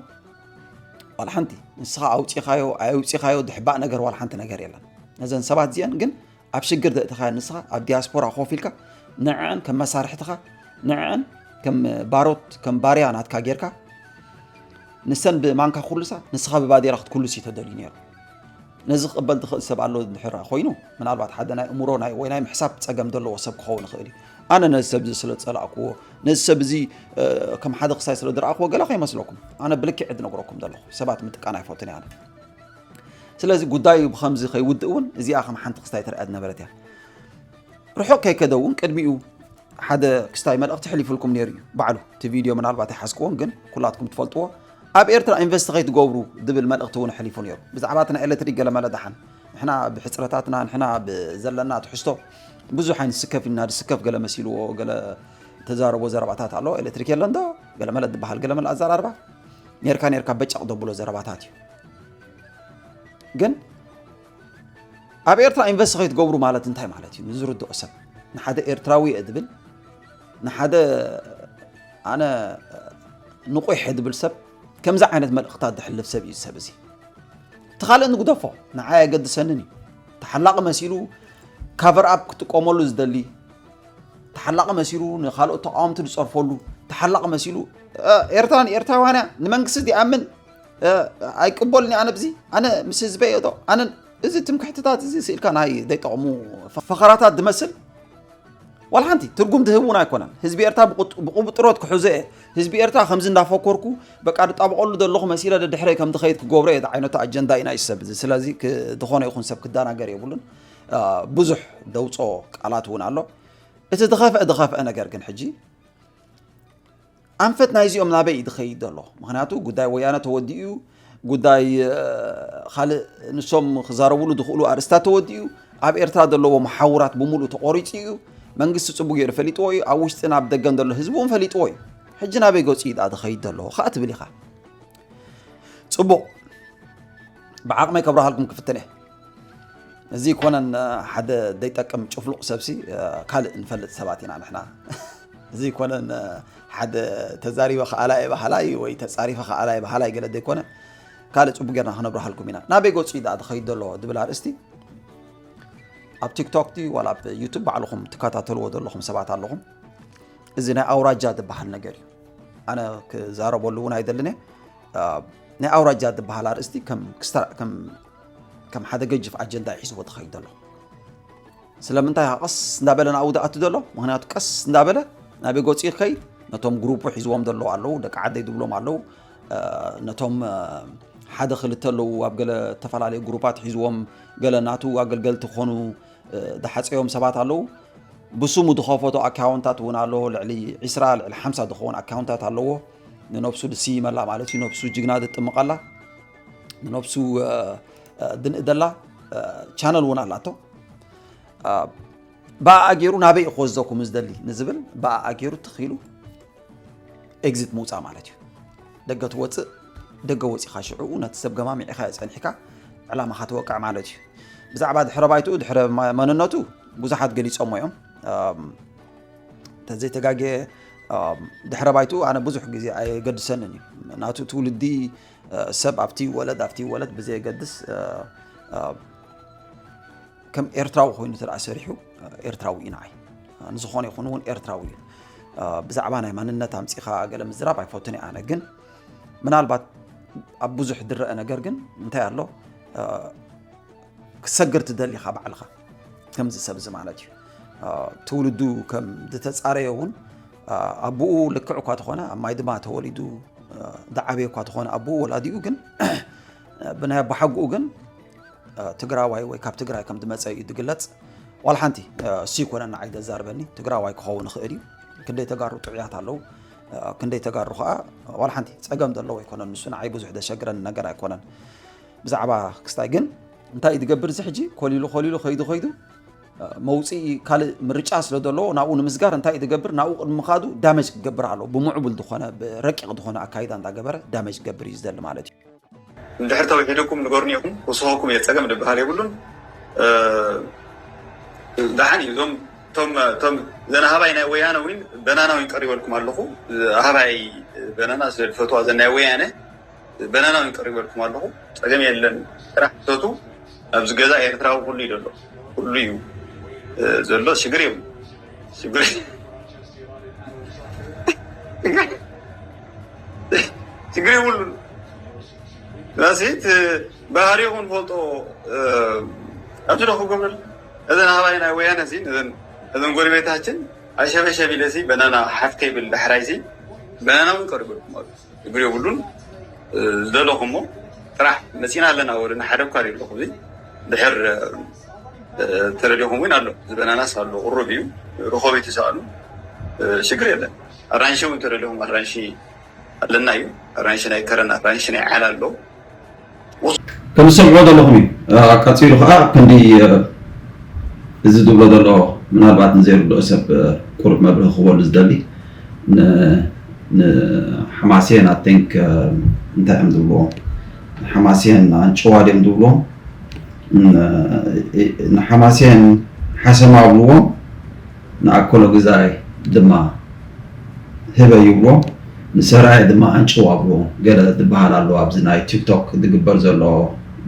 ዋላ ሓንቲ ንስኻ ኣውፂኻዮ ኣየውፂኻዮ ድሕባእ ነገር ዋላ ሓንቲ ነገር የለን። ነዘን ሰባት እዚአን ግን ኣብ ሽግር ዘእተኻዮ ንስኻ ኣብ ዲያስፖራ ኮፍ ኢልካ ንዕን ከም መሳርሕትኻ ንዕን ከም ባሮት ከም ባርያ ናትካ ጌርካ ንሰን ብማንካ ኩልሳ ንስኻ ብባዴራ ክትኩልስ እዩ ተደልዩ ነይሩ። ነዚ ክቕበል ዝኽእል ሰብ ኣሎ እንድሕር ኮይኑ ምናልባት ሓደ ናይ እምሮ ናይ ወይ ናይ ምሕሳብ ፀገም ዘለዎ ሰብ ክኸውን ይኽእል እዩ። ኣነ ነዚ ሰብ እዚ ስለ ዝፀላእክዎ ነዚ ሰብ እዚ ከም ሓደ ክሳይ ስለ ዝረኣኽዎ ገለ ከይመስለኩም ኣነ ብልክዕ ዝነግረኩም ዘለኹ ሰባት ምጥቃን ኣይፈቱን እየ ኣነ። ስለዚ ጉዳዩ ብኸምዚ ከይውድእ እውን እዚኣ ከም ሓንቲ ክስታይ ትረኣ ዝነበረት እያ። ርሑቕ ከይከደ እውን ቅድሚኡ ሓደ ክስታይ መልእኽቲ ሕሊፉልኩም ነይሩ እዩ ባዕሉ እቲ ቪድዮ ምናልባት ኣይሓዝክዎን ግን ኩላትኩም ትፈልጥዎ ኣብ ኤርትራ ኢንቨስት ከይትገብሩ ዝብል መልእኽቲ እውን ሕሊፉ ነይሩ ብዛዕባ እቲ ናይ ኤሌክትሪክ ገለመለ ደሓን ንሕና ብሕፅረታትና ንሕና ብዘለና ትሕዝቶ ብዙሕ ኣይንስከፍ ኢልና ዝስከፍ ገለ መሲልዎ ገለ ተዛረቦ ዘረባታት ኣሎ ኤሌክትሪክ የለን ዶ ገለመለ ዝበሃል ገለመለ ኣዘራርባ ኔርካ ኔርካ በጫቕ ደብሎ ዘረባታት እዩ ግን ኣብ ኤርትራ ኢንቨስት ከይትገብሩ ማለት እንታይ ማለት እዩ ንዝርድኦ ሰብ ንሓደ ኤርትራዊ እየ ዝብል ንሓደ ኣነ ንቑሕ እየ ዝብል ሰብ ከምዚ ዓይነት መልእኽታት ዝሕልፍ ሰብ እዩ ሰብ እዚ እቲ ካልእ ንግደፎ ንዓይ ኣየገድሰንን እዩ ተሓላቒ መሲሉ ካቨር ኣፕ ክጥቀመሉ ዝደሊ ተሓላቒ መሲሉ ንካልኦት ተቃወምቲ ዝፀርፈሉ ተሓላቒ መሲሉ ኤርትራ ንኤርትራውያን እያ ንመንግስቲ ዝኣምን ኣይቅበሉን ኣነ ብዚ ኣነ ምስ ህዝበይ እዶ ኣነ እዚ ትምክሕትታት እዚ ስኢልካ ናይ ዘይጠቕሙ ፈኸራታት ዝመስል ዋላ ሓንቲ ትርጉም ዝህብ እውን ኣይኮነን ህዝቢ ኤርትራ ብቁብጥሮት ክሕዞ እየ ህዝቢ ኤርትራ ከምዚ እንዳፈኮርኩ በቃ ዝጣበቐሉ ዘለኹ መሲለ ደድሕረይ ከም ዝኸይድ ክገብሮ እየ ዝዓይነቱ ኣጀንዳ ኢና ይሰብ እዚ ስለዚ ዝኾነ ይኹን ሰብ ክዳናገር የብሉን ብዙሕ ደውፆ ቃላት እውን ኣሎ እቲ ዝኸፍአ ዝኸፍአ ነገር ግን ሕጂ ኣንፈት ናይዚኦም ናበይ እዩ ዝኸይድ ዘሎ ምክንያቱ ጉዳይ ወያነ ተወዲኡ እዩ ጉዳይ ካልእ ንሶም ክዛረብሉ ዝኽእሉ ኣርእስታት ተወዲኡ ኣብ ኤርትራ ዘለዎ መሓውራት ብምሉእ ተቆሪፁ እዩ መንግስቲ ፅቡቅ ገይሩ ፈሊጥዎ እዩ ኣብ ውሽጢ ናብ ደገን ዘሎ ህዝቢ እውን ፈሊጥዎ እዩ ሕጂ ናበይ ገፁ እዩ ዝኸይድ ዘሎ ከዓ ትብል ኢኻ ፅቡቕ ብዓቕመይ ከብረሃልኩም ክፍትን እየ እዚ ይኮነን ሓደ ዘይጠቅም ጭፍሉቕ ሰብሲ ካልእ ንፈልጥ ሰባት ኢና ንሕና እዚ ይኮነን ሓደ ተዛሪበ ከኣላይ በሃላይ ወይ ተፃሪፈ ከኣላይ በሃላይ ገለ ዘይኮነ ካልእ ፅቡቅ ጌርና ክነብረሃልኩም ኢና ናበይ ገፁ ዳ ዝኸይድ ዘሎ ዝብል ኣርእስቲ ኣብ ቲክቶክ ድዩ ዋላ ኣብ ዩቱብ ባዕልኹም ትከታተልዎ ዘለኹም ሰባት ኣለኹም እዚ ናይ ኣውራጃ ዝበሃል ነገር እዩ ኣነ ክዛረበሉ እውን ኣይደልን ናይ ኣውራጃ ዝበሃል ኣርእስቲ ከም ሓደ ገጅፍ ኣጀንዳ ሒዝዎ ትኸይድ ዘሎ ስለምንታይ ቀስ እንዳበለ ናብኡ ዝኣቱ ዘሎ ምክንያቱ ቀስ እንዳበለ ናበይ ገፂ ይኸይድ ነቶም ግሩፕ ሒዝዎም ዘለዉ ኣለዉ ደቂ ዓደይ ዝብሎም ኣለዉ ነቶም ሓደ ክልተ ኣለዉ ኣብ ገለ ዝተፈላለዩ ግሩፓት ሒዝዎም ገለ ናቱ ኣገልገልቲ ክኾኑ ዝሓፀዮም ሰባት ኣለዉ ብስሙ ዝኸፈቶ ኣካውንታት እውን ኣለዎ። ልዕሊ ዒስራ፣ ልዕሊ ሓምሳ ዝኸውን ኣካውንታት ኣለዎ። ንነብሱ ድስይመላ ማለት እዩ። ነብሱ ጅግና ድጥምቐላ፣ ንነብሱ ድንእደላ ቻነል እውን ኣላቶ። ብኣኣ ገይሩ ናበይ እዩ ክወስደኩም ዝደሊ ንዝብል ብኣኣ ገይሩ ትኽኢሉ ኤግዚት ምውፃእ ማለት እዩ። ደገ ትወፅእ፣ ደገ ወፂኻ ሽዕኡ ነቲ ሰብ ገማሚዕኻ ጸኒሕካ ዕላማኻ ትወቅዕ ማለት እዩ። ብዛዕባ ድሕረ ባይትኡ፣ ድሕረ መንነቱ ብዙሓት ገሊጾሞ እዮም። ተዘይተጋግየ ድሕረ ባይትኡ ኣነ ብዙሕ ግዜ ኣየገድሰንን እዩ። ናቱ ትውልዲ ሰብ ኣብቲ ይወለድ ኣብቲ ይወለድ ብዘየገድስ ከም ኤርትራዊ ኮይኑ ተደኣ ሰሪሑ ኤርትራዊ እዩ ንዓይ። ንዝኾነ ይኹን እውን ኤርትራዊ እዩ። ብዛዕባ ናይ ማንነት ኣምጺኻ ገለ ምዝራብ ኣይፈቱን እየ ኣነ። ግን ምናልባት ኣብ ብዙሕ ዝረአ ነገር ግን እንታይ ኣሎ፣ ክሰግር ትደሊ ኢኻ ባዕልኻ ከምዚ ሰብ እዚ ማለት እዩ። ትውልዱ ከም ዝተጻረየ እውን ኣቦኡ ልክዕ እኳ ተኾነ ኣብ ማይ ድማ ተወሊዱ ዝዓበየ እኳ ተኾነ ኣቦኡ ወላዲኡ ግን ብናይ ኣቦሓጎኡ ግን ትግራዋይ ወይ ካብ ትግራይ ከም ዝመፀ እዩ ዝግለፅ። ዋላ ሓንቲ እሱ ይኮነን ንዓይ ዘዛርበኒ፣ ትግራዋይ ክኸውን ይኽእል እዩ። ክንደይ ተጋሩ ጥዑያት ኣለዉ፣ ክንደይ ተጋሩ ከዓ ዋላ ሓንቲ ፀገም ዘለዎ ኣይኮነን። ንሱ ንዓይ ብዙሕ ዘሸግረኒ ነገር ኣይኮነን። ብዛዕባ ክስታይ ግን እንታይ እዩ ዝገብር? እዚ ሕጂ ኮሊሉ ኮሊሉ ከይዱ ከይዱ መውፅኢ ካልእ ምርጫ ስለ ዘለዎ ናብኡ ንምስጋር እንታይ እዩ ዝገብር? ናብኡ ቅድሚ ምኻዱ ዳመጅ ክገብር ኣለዎ። ብምዕቡል ዝኾነ ብረቂቕ ዝኾነ ኣካይዳ እንዳገበረ ዳመጅ ክገብር እዩ ዝደሊ ማለት እዩ። እንድሕር ተውሒድኩም ንገሩኒ ኢኹም፣ ክውስኸኩም እየ፣ ጸገም ዝበሃል የብሉን። ደሓን እዩ። እዞም እቶም እቶም ዘን ኣህባይ ናይ ወያነ እውን በናና እውን ቀሪበልኩም ኣለኹ። ኣህባይ በናና ስለ ዝፈትዋ ዘን ናይ ወያነ በናና እውን ቀሪበልኩም ኣለኹ። ጸገም የለን። ጥራሕ ሰቱ ኣብዚ ገዛ ኤርትራዊ ኩሉ እዩ ዘሎ። ኩሉ እዩ ዘሎ። ሽግር የብሉ። ሽግር ሽግር የብሉ። ራሲት ባህሪኹም ፈልጦ ኣብዚ ደኹ ገብረል እዘን ኣባይ ናይ ወያነ ሲ እዘን ጎረቤታችን ኣሸበሸብ ኢለ ሲ በናና ሓፍ ከይብል ዳሕራይ ሲ በናና እውን ቀሪበልኩም ኣሎ። ሽግር የብሉን። ዝደለኹሞ ጥራሕ መፂና ኣለና ወደ ንሓደ እኳ ኣለኹ እዚ ድሕር ተረዲኹም እውን ኣሎ ዝበናናስ ኣሎ ቅሩብ እዩ። ርኸብ ይትሰኣሉ ሽግር የለን። ኣራንሺ እውን ተረዲኹም ኣራንሺ ኣለና እዩ። ኣራንሺ ናይ ከረን ኣራንሺ ናይ ዓላ ኣሎ። ከም ዝሰምዖ ዘለኹም እዩ። ቀፂሉ ከዓ ክንዲ እዚ ዝብሎ ዘሎ ምናልባት ንዘይርድኦ ሰብ ቁሩብ መብርሂ ክህበሉ ዝደሊ ንሓማሴን ኣቴንክ እንታይ እዮም ዝብልዎም ንሓማሴን ኣንጭዋ ድዮም ዝብልዎም ንሓማሴን ሓሰማ ኣብልዎም ንኣከሎ ግዛይ ድማ ህበ ይብሎ ንሰራየ ድማ ኣንጭዋ ኣብሎ ገለ ዝበሃል ኣሎ ኣብዚ ናይ ቲክቶክ ዝግበር ዘሎ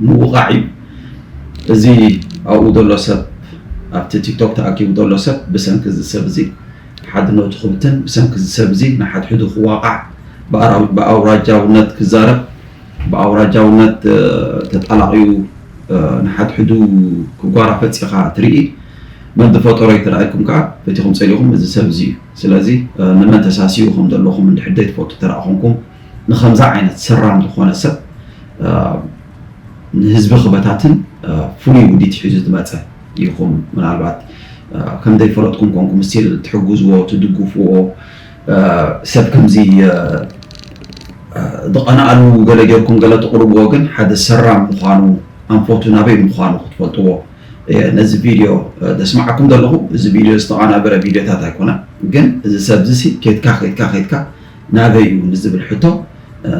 ምውቃዕ እዩ እዚ ኣብኡ ዘሎ ሰብ ኣብቲ ቲክቶክ ተኣኪቡ ዘሎ ሰብ ብሰንኪ እዚ ሰብ እዚ ሓድነቱ ክብትን ብሰንኪ እዚ ሰብ እዚ ንሓድሕዱ ክዋቃዕ ብኣውራጃውነት ክዛረብ ብኣውራጃውነት ተጣላቒዩ ንሓድሕዱ ክጓራፈፅ ኢኻ ትርኢ መን ዝፈጠሮ ይተረኣይኩም ከዓ ፈቲኹም ፀሊኹም እዚ ሰብ እዚ እዩ ስለዚ ንመን ተሳሲዩ ከም ዘለኹም እንድሕር ዘይትፈልጡ ተረኣ ኮንኩም ንከምዛ ዓይነት ሰራም ዝኾነ ሰብ ንህዝቢ ክበታትን ፍሉይ ውዲት ሒዙ ዝመፀ ኢኹም ምናልባት ከም ዘይፈለጥኩም ኮንኩም ስቲል ትሕግዝዎ ትድግፍዎ ሰብ ከምዚ ዝቐነኣሉ ገለ ጌርኩም ገለ ትቕርብዎ ግን ሓደ ሰራም ምዃኑ ኣንፈቱ ናበይ ምዃኑ ክትፈልጥዎ እየ ነዚ ቪድዮ ዘስማዓኩም ዘለኹ። እዚ ቪድዮ ዝተቐናበረ ቪድዮታት ኣይኮነን፣ ግን እዚ ሰብ እዚ ሲ ኬድካ ኬድካ ኬድካ ናበይ እዩ ንዝብል ሕቶ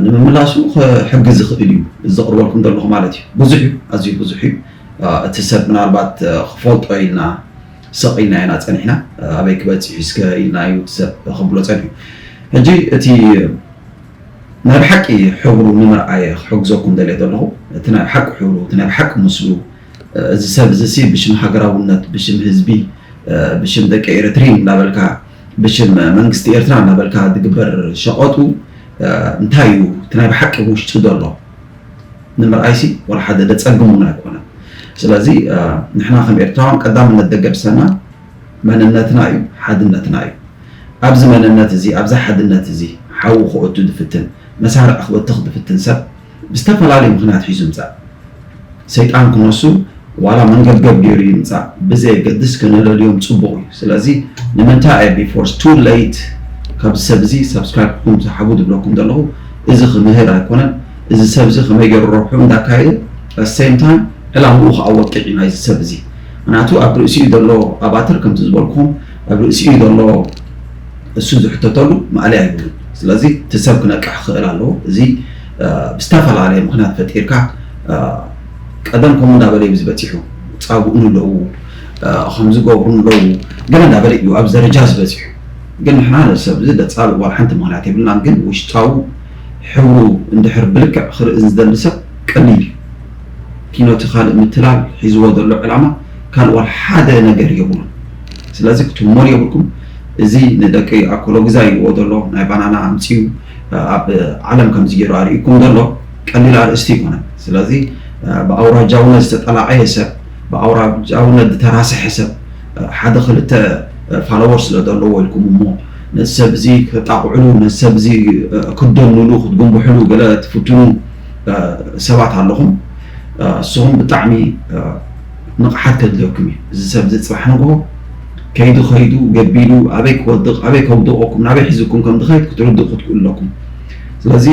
ንምምላሱ ክሕግዝ ይኽእል እዩ እዚ ዘቕርበልኩም ዘለኹ ማለት እዩ። ብዙሕ እዩ፣ ኣዝዩ ብዙሕ እዩ። እቲ ሰብ ምናልባት ክፈልጦ ኢልና ሰቕ ኢልና ኢና ጸኒሕና ኣበይ ክበጽሕ እዩ እስከ ኢልና እዩ እቲ ሰብ ከብሎ ጸኒሑ ሕጂ እቲ ናይ ብሓቂ ሕብሩ ንምርኣየ ክሕግዘኩም ደልየ ዘለኹ እቲ ናይ ብሓቂ ሕብሩ እቲ ናይ ብሓቂ ምስሉ እዚ ሰብ እዚ ሲ ብሽም ሃገራውነት ብሽም ህዝቢ ብሽም ደቂ ኤረትሪን እንዳበልካ ብሽም መንግስቲ ኤርትራ እንዳበልካ ዝግበር ሸቐጡ እንታይ እዩ እቲ ናይ ብሓቂ ውሽጡ ዘሎ ንምርኣይሲ ዋላ ሓደ ደጸግም እውን ኣይኮነን። ስለዚ ንሕና ከም ኤርትራውያን ቀዳምነት ደገድሰና መንነትና እዩ፣ ሓድነትና እዩ። ኣብዚ መንነት እዚ፣ ኣብዚ ሓድነት እዚ ሓዊ ክእቱ ዝፍትን፣ መሳርዕ ክበትኽ ዝፍትን ሰብ ብዝተፈላለዩ ምኽንያት ሒዙ ይምጻእ። ሰይጣን ክነሱ ዋላ መንገብገብ ገይሩ ይምፃእ ብዘየገድስ ክነለልዮም ፅቡቕ እዩ። ስለዚ ንምንታይ እየ before it's too late ካብዚ ሰብ እዚ subscribe ኩም ዝሓቡ ዝብለኩም ዘለኹ? እዚ ክምህር ኣይኮነን። እዚ ሰብ እዚ ከመይ ገይሩ ረብሑ እንዳካየደ at same time ዕላምኡ ከዓ ወቂዕ እዩ ናይዚ ሰብ እዚ። ምክንያቱ ኣብ ርእሲኡ ዘሎ ኣባትር ከምቲ ዝበልኩም ኣብ ርእሲኡ ዘሎ እሱ ዝሕተተሉ ማእለያ ይብሉን። ስለዚ እቲ ሰብ ክነቅሕ ክኽእል ኣለዎ። እዚ ብዝተፈላለየ ምክንያት ፈጢርካ ቀደም ከምኡ እንዳበለ እዩ ዝበፂሑ። ፃውኡን ኣለዉ ከምዚ ገብሩን ኣለዉ ገለ እንዳበለ እዩ ኣብዚ ደረጃ ዝበፂሑ። ግን ንሕና ነዚ ሰብ እዚ ደፃብእ ዋላ ሓንቲ ምክንያት የብልናን። ግን ውሽጣዊ ሕብሩ እንድሕር ብልክዕ ክርኢ ዝደሊ ሰብ ቀሊል እዩ። ኪኖቲ ካልእ ምትላል ሒዝዎ ዘሎ ዕላማ ካልእ ዋላ ሓደ ነገር የብሉን። ስለዚ ክትህመሉ የብልኩም። እዚ ንደቂ ኣኮሎግዛ ይዎ ዘሎ ናይ ባናና ኣምፅኡ ኣብ ዓለም ከምዚ ገይሩ ኣርእኩም ዘሎ ቀሊል ኣርእስቲ ይኮነን። ስለዚ ብኣውራጃውነት ዝተጠላዓየ ሰብ ብኣውራጃውነት ዝተራሰሐ ሰብ ሓደ ክልተ ፋሎወር ስለ ዘለዎ ኢልኩም እሞ ነዚ ሰብ እዚ ክጣቕዕሉ ነዚ ሰብ እዚ ክደኑሉ ክትጉንብሕሉ ገለ ትፍትኑ ሰባት ኣለኹም። ንስኹም ብጣዕሚ ንቕሓት ከድልየኩም እዩ። እዚ ሰብ እዚ ፅባሕ ንግሆ ከይዱ ከይዱ ገቢሉ ኣበይ ክወድቕ ኣበይ ከውድቐኩም ናበይ ሒዝኩም ከም ዝኸይድ ክትርድኡ ክትክእሉ ኣለኩም። ስለዚ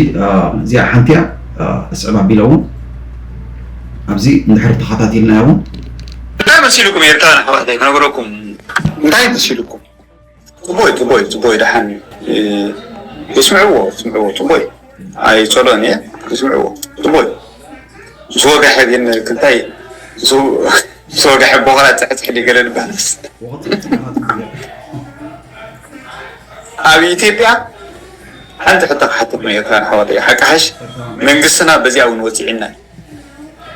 እዚኣ ሓንቲ እያ። እስዕብ ኣቢለ እውን ኣብዚ እንድሕር ተኸታቲልና እውን እንታይ መሲልኩም ኤርትራን ኣሕዋተይ ክነግረኩም እንታይ መሲልኩም ጽቡይ ጽቡይ ጽቡይ ደሓን እዩ። ይስምዕዎ ይስምዕዎ ጽቡይ ኣይጸሎን እየ። ይስምዕዎ ጽቡይ ምስ ወጋሐ ግን ክንታይ ምስ ወጋሐ ቦኸላ ጽሕጽሕ ድገለ ንባልስ ኣብ ኢትዮጵያ ሓንቲ ሕቶ ክሓተኩም እየ ክራን ሓዋተይ ሓቂ ሓሽ መንግስትና በዚኣ እውን ወፂዕና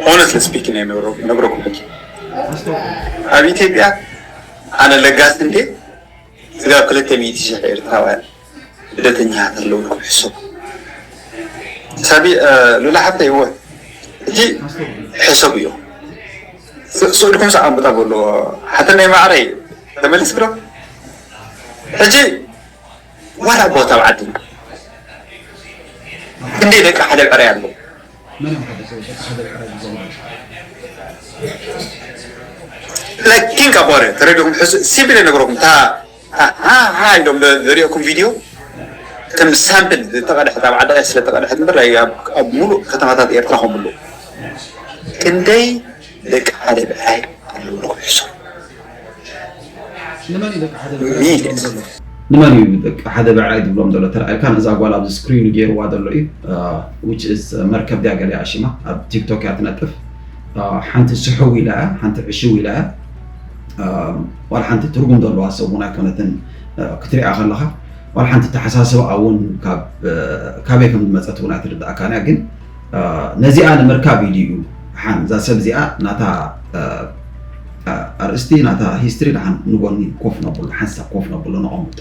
ሆነስትሊ ስፒኪንግ ነግረኩም ሕጂ ኣብ ኢትዮጵያ ኣነ ለጋስ እንዴ ስጋብ ክልተ ሚእቲ ሽሕ ኤርትራውያን ስደተኛታት ኣለዉ ኢልኩም ሕሰቡ። ሳቢ ሉላ ሓፍተይ እወ እቲ ሕሰቡ እዮም። ስእልኩም ሰኣምጣ በሎ ሓተ ናይ ማዕረይ ተመሊስክ ዶ? ሕጂ ዋላ ቦታ ኣብ ዓድና ክንደይ ደቂ ሓደ ብዕራይ ኣለዉ? ላኪን ካብ ወረ ተረዲኹም ሕዚ ሲምፕል ነግረኩም እታ ሃ ኢሎም ዘሪኦኩም ቪድዮ ከም ሳምፕል ዝተቐድሐት ኣብ ዓዲ ስለ ተቐድሐት እምበር ኣብ ሙሉእ ከተማታት ኤርትራ ከምሉ ክንደይ ደቂ ሓደ ብዕራይ ኣለዉ ንኩሕሶ ንመን እዩ ደቂ ሓደ ብዕራይ ዝብሎም ዘሎ ተራእልካ ነዛ ጓል ኣብዚ ስክሪኑ ገይርዋ ዘሎ እዩ which is መርከብ ድያ ገለ ኣሽማ ኣብ ቲክቶክ እያ ትነጥፍ ሓንቲ ስሕው ኢላ እያ ሓንቲ ዕሽው ኢላ እያ ዋላ ሓንቲ ትርጉም ዘለዋ ሰብ እውን ኣይኮነትን ክትሪኣ ከለኻ ዋላ ሓንቲ ተሓሳስባ እውን ካበይ ከም ዝመፀት እውን ኣይትርድኣካን እያ ግን ነዚኣ ንምርካብ ኢሉ እዩ ሓን እዛ ሰብ እዚኣ ናታ ኣርእስቲ ናታ ሂስትሪ ደሓን ንጎኒ ኮፍ ነብሎ ሓንሳብ ኮፍ ነብሎ ነቐምጦ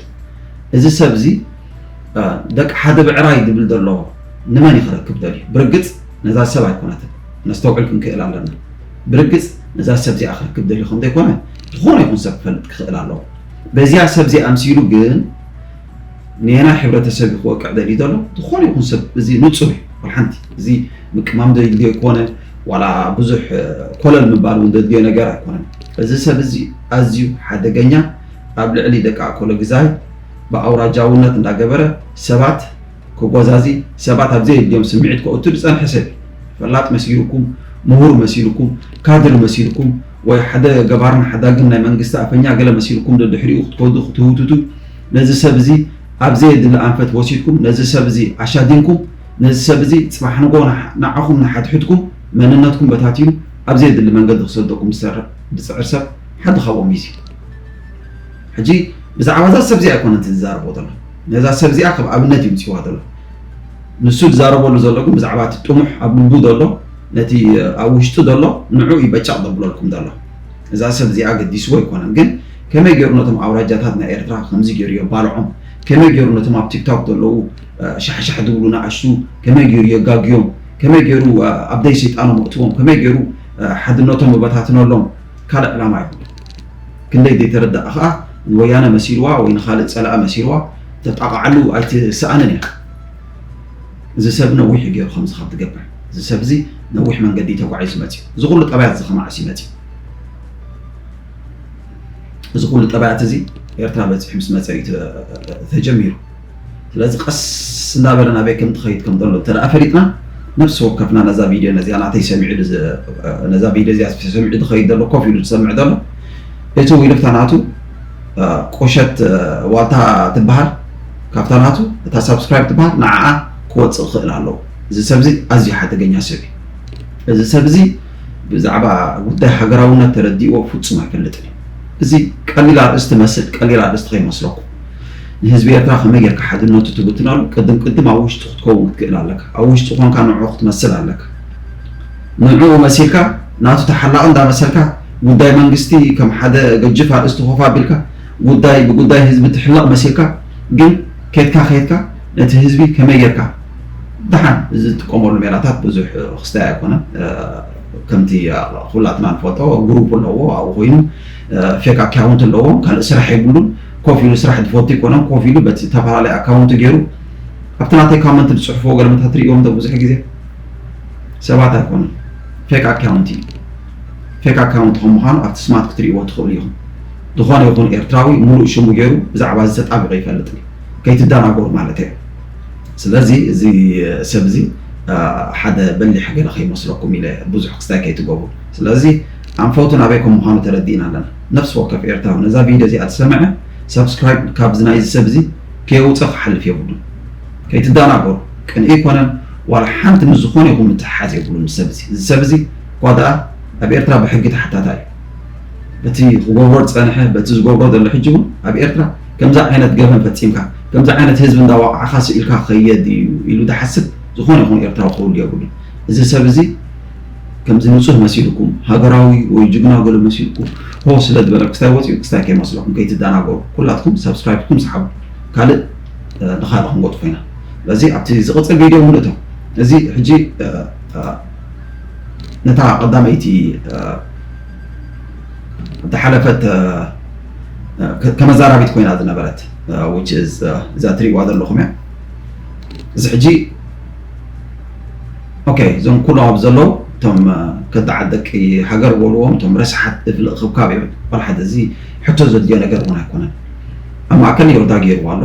እዚ ሰብ እዚ ደቂ ሓደ ብዕራይ ዝብል ዘሎ ንመን እዩ ክረክብ ደልዩ ብርግፅ ነዛ ሰብ ኣይኮነትን ነስተውዕል ክንክእል ኣለና ብርግፅ ነዛ ሰብ እዚኣ ክረክብ ደልዩ ከም ዘይኮነ ዝኾነ ይኹን ሰብ ክፈልጥ ክኽእል ኣለዎ በዚኣ ሰብ እዚኣ ኣምሲሉ ግን ንየናይ ሕብረተሰብ እዩ ክወቅዕ ደልዩ ዘሎ ዝኾነ ይኹን ሰብ እዚ ንፁር እዩ ሓንቲ እዚ ምቅማም ዘድልዮ ኣይኮነ ዋላ ብዙሕ ኮለል ምባል እውን ዘድልዮ ነገር ኣይኮነን እዚ ሰብ እዚ ኣዝዩ ሓደገኛ ኣብ ልዕሊ ደቂ ኣኮሎ ግዛይ ብኣውራጃውነት እንዳገበረ ሰባት ክጎዛዚ ሰባት ኣብ ዘየድልዮም ስምዒት ከእቱ ዝፀንሐ ሰብ እዩ ፈላጥ መሲልኩም ምሁር መሲልኩም ካድር መሲልኩም ወይ ሓደ ገባርን ሓዳግን ናይ መንግስቲ ኣፈኛ ገለ መሲልኩም ደድሕሪኡ ክትከዱ ክትህውትቱ ነዚ ሰብ እዚ ኣብ ዘየድሊ ኣንፈት ወሲድኩም ነዚ ሰብ እዚ ኣሻዲንኩም ነዚ ሰብ እዚ ፅባሕ ንጎ ንዓኹም ንሓድሕድኩም መንነትኩም በታቲኑ ኣብ ዘየድሊ መንገዲ ክሰደኩም ዝሰርሕ ዝፅዕር ሰብ ሓደ ካብኦም እዩ ሕጂ ብዛዕባ እዛ ሰብ እዚኣ ኣይኮነን ዝዛረቦ ዘሎ ነዛ ሰብ እዚኣ ከም ኣብነት ይምፅዋ ዘሎ ንሱ ዝዛረበሉ ዘሎ ግን ብዛዕባ እቲ ጥሙሕ ኣብ ልቡ ዘሎ ነቲ ኣብ ውሽጡ ዘሎ ንዑ ይበጫቕ ዘብለልኩም ዘሎ እዛ ሰብ እዚኣ ገዲስዎ ኣይኮነን ግን ከመይ ገይሩ ነቶም ኣውራጃታት ናይ ኤርትራ ከምዚ ገይሩ የባልዖም ከመይ ገይሩ ነቶም ኣብ ቲክቶክ ዘለዉ ሻሕሻሕ ዝብሉ ንኣሽቱ ከመይ ገይሩ የጋግዮም ከመይ ገይሩ ኣብ ደይ ሰይጣኖም ኣእትዎም ከመይ ገይሩ ሓድነቶም መበታትነሎም ካልእ ዕላማ ይብሉ ክንደይ ዘይተረዳእ ከዓ ንወያነ መሲልዋ ወይ ንካልእ ፀላኢ መሲልዋ ተጣቕዓሉ ኣይትሰኣንን እያ እዚ ሰብ ነዊሕ ገይሩ ከምዚ ካብ ትገብር እዚ ሰብ እዚ ነዊሕ መንገዲ ተጓዒዙ መፅዩ እዚ ኩሉ ጠባያት እዚ ከመዓስ ይመፅዩ እዚ ኩሉ ጠባያት እዚ ኤርትራ በፂሑ ምስ መፀ እዩ ተጀሚሩ። ስለዚ ቀስ እንዳበለ ናበይ ከም ትኸይድ ከም ዘሎ እንተ ፈሊጥና፣ ነፍሲ ወከፍና ነዛ ቪድዮ ነዚኣ ናተይ ሰሚዑ ነዛ ቪድዮ እዚኣ ሰሚዑ ዝኸይድ ዘሎ፣ ኮፍ ኢሉ ዝሰምዕ ዘሎ፣ እቲ ውልፍታ ናቱ ቁሸት ዋልታ ትበሃል ካብታ ናቱ እታ ሳብስክራይብ ትበሃል ንዓኣ ክወፅእ ክኽእል ኣለዎ። እዚ ሰብዚ ኣዝዩ ሓደገኛ ሰብ እዩ። እዚ ሰብዚ ብዛዕባ ጉዳይ ሃገራውነት ተረዲእዎ ፍጹም ኣይፈልጥን እዩ። እዚ ቀሊል ኣርእስቲ መስል ቀሊል ኣርእስቲ ከይመስለኩም። ንህዝቢ ኤርትራ ከመይ ጌርካ ሓድነቱ ትብትነሉ ቅድም ቅድም ኣብ ውሽጡ ክትከውን ክትክእል ኣለካ። ኣብ ውሽጡ ኮንካ ንዕኡ ክትመስል ኣለካ። ንዕኡ መሲልካ ናቱ ተሓላቒ እንዳመሰልካ ጉዳይ መንግስቲ ከም ሓደ ገጅፍ ኣርእስቲ ኮፍ ኣቢልካ ጉዳይ ብጉዳይ ህዝቢ ትሕለቕ መሲልካ ግን ከድካ ከድካ ነቲ ህዝቢ ከመይ ጌርካ ደሓን እዚ ዝጥቀመሉ ሜላታት ብዙሕ ክስታይ ኣይኮነን። ከምቲ ኩላትና ንፈልጦ ግሩፕ ኣለዎ ኣብኡ ኮይኑ ፌክ ኣካውንት ኣለዎም ካልእ ስራሕ የብሉን። ኮፍ ኢሉ ስራሕ ዝፈቱ ኣይኮነን። ኮፍ ኢሉ በቲ ዝተፈላለየ ኣካውንት ገይሩ ኣብቲ ናተይ ካመንት ዝፅሕፍዎ ገለመታት ትርእዎም ዶ ብዙሕ ግዜ ሰባት ኣይኮኑን። ፌክ ኣካውንት እዩ። ፌክ ኣካውንት ከም ምዃኑ ኣብቲ ስማት ክትርእይዎ ትኽእሉ ኢኹም። ዝኾነ ይኹን ኤርትራዊ ሙሉእ ሽሙ ገይሩ ብዛዕባ እዚ ተጣቢቑ ይፈልጥ እዩ። ከይትደናገሩ ማለት እየ። ስለዚ እዚ ሰብ እዚ ሓደ በሊሕ ገለ ከይመስለኩም ኢለ ብዙሕ ክስታይ ከይትገብሩ። ስለዚ ኣንፈቱ ናበይ ከም ምዃኑ ተረዲእና ኣለና። ነፍሲ ወከፍ ኤርትራዊ ነዛ ቪድዮ እዚኣ ዝሰምዐ ሰብስክራይብ ካብዚ ናይዚ ሰብ እዚ ከየውፀ ክሓልፍ የብሉን። ከይትደናገሩ። ቅንኢ ኣይኮነን ዋላ ሓንቲ ምስ ዝኾነ ይኹን ምትሕሓዝ የብሉን። እዚ ሰብ እዚ እዚ ሰብ እዚ እኳ ደኣ ኣብ ኤርትራ ብሕጊ ተሓታታይ እዩ። በቲ ክገብሮ ዝጸንሐ በቲ ዝገብሮ ዘሎ ሕጂ እውን ኣብ ኤርትራ ከምዚ ዓይነት ገበን ፈጺምካ ከምዚ ዓይነት ህዝቢ እንዳዋቕዕኻ ስኢልካ ክኸየድ እዩ ኢሉ ዝሓስብ ዝኾነ ይኹን ኤርትራዊ ክህሉ የብሉን። እዚ ሰብ እዚ ከምዚ ንጹህ መሲልኩም ሃገራዊ ወይ ጅግና ገለ መሲልኩም ሆ ስለ ዝበለ ክስታይ ወጺኡ ክስታይ ከይመስለኩም ከይትደናገሩ ኩላትኩም ሳብስክራይብኩም ሰሓቡ። ካልእ ንኻልእ ክንገጥፎ ኢና። ስለዚ ኣብቲ ዝቕጽል ቪድዮ እውን እቶም እዚ ሕጂ ነታ ቀዳመይቲ ዝሓለፈት ከመዛራቢት ኮይና ዝነበረት እዛ ትሪእዋ ዘለኹም እያ። እዚ ሕጂ ኦኬ እዞም ኩሎም ኣብ ዘለዉ እቶም ከዳዓት ደቂ ሃገር በልዎም እቶም ረስሓት እፍልቕ ክብካብ እዮም። ቆልሓት እዚ ሕቶ ዘድልዮ ነገር እውን ኣይኮነን። ኣብ ማእከል ዮርዳ ገይርዋ ኣሎ።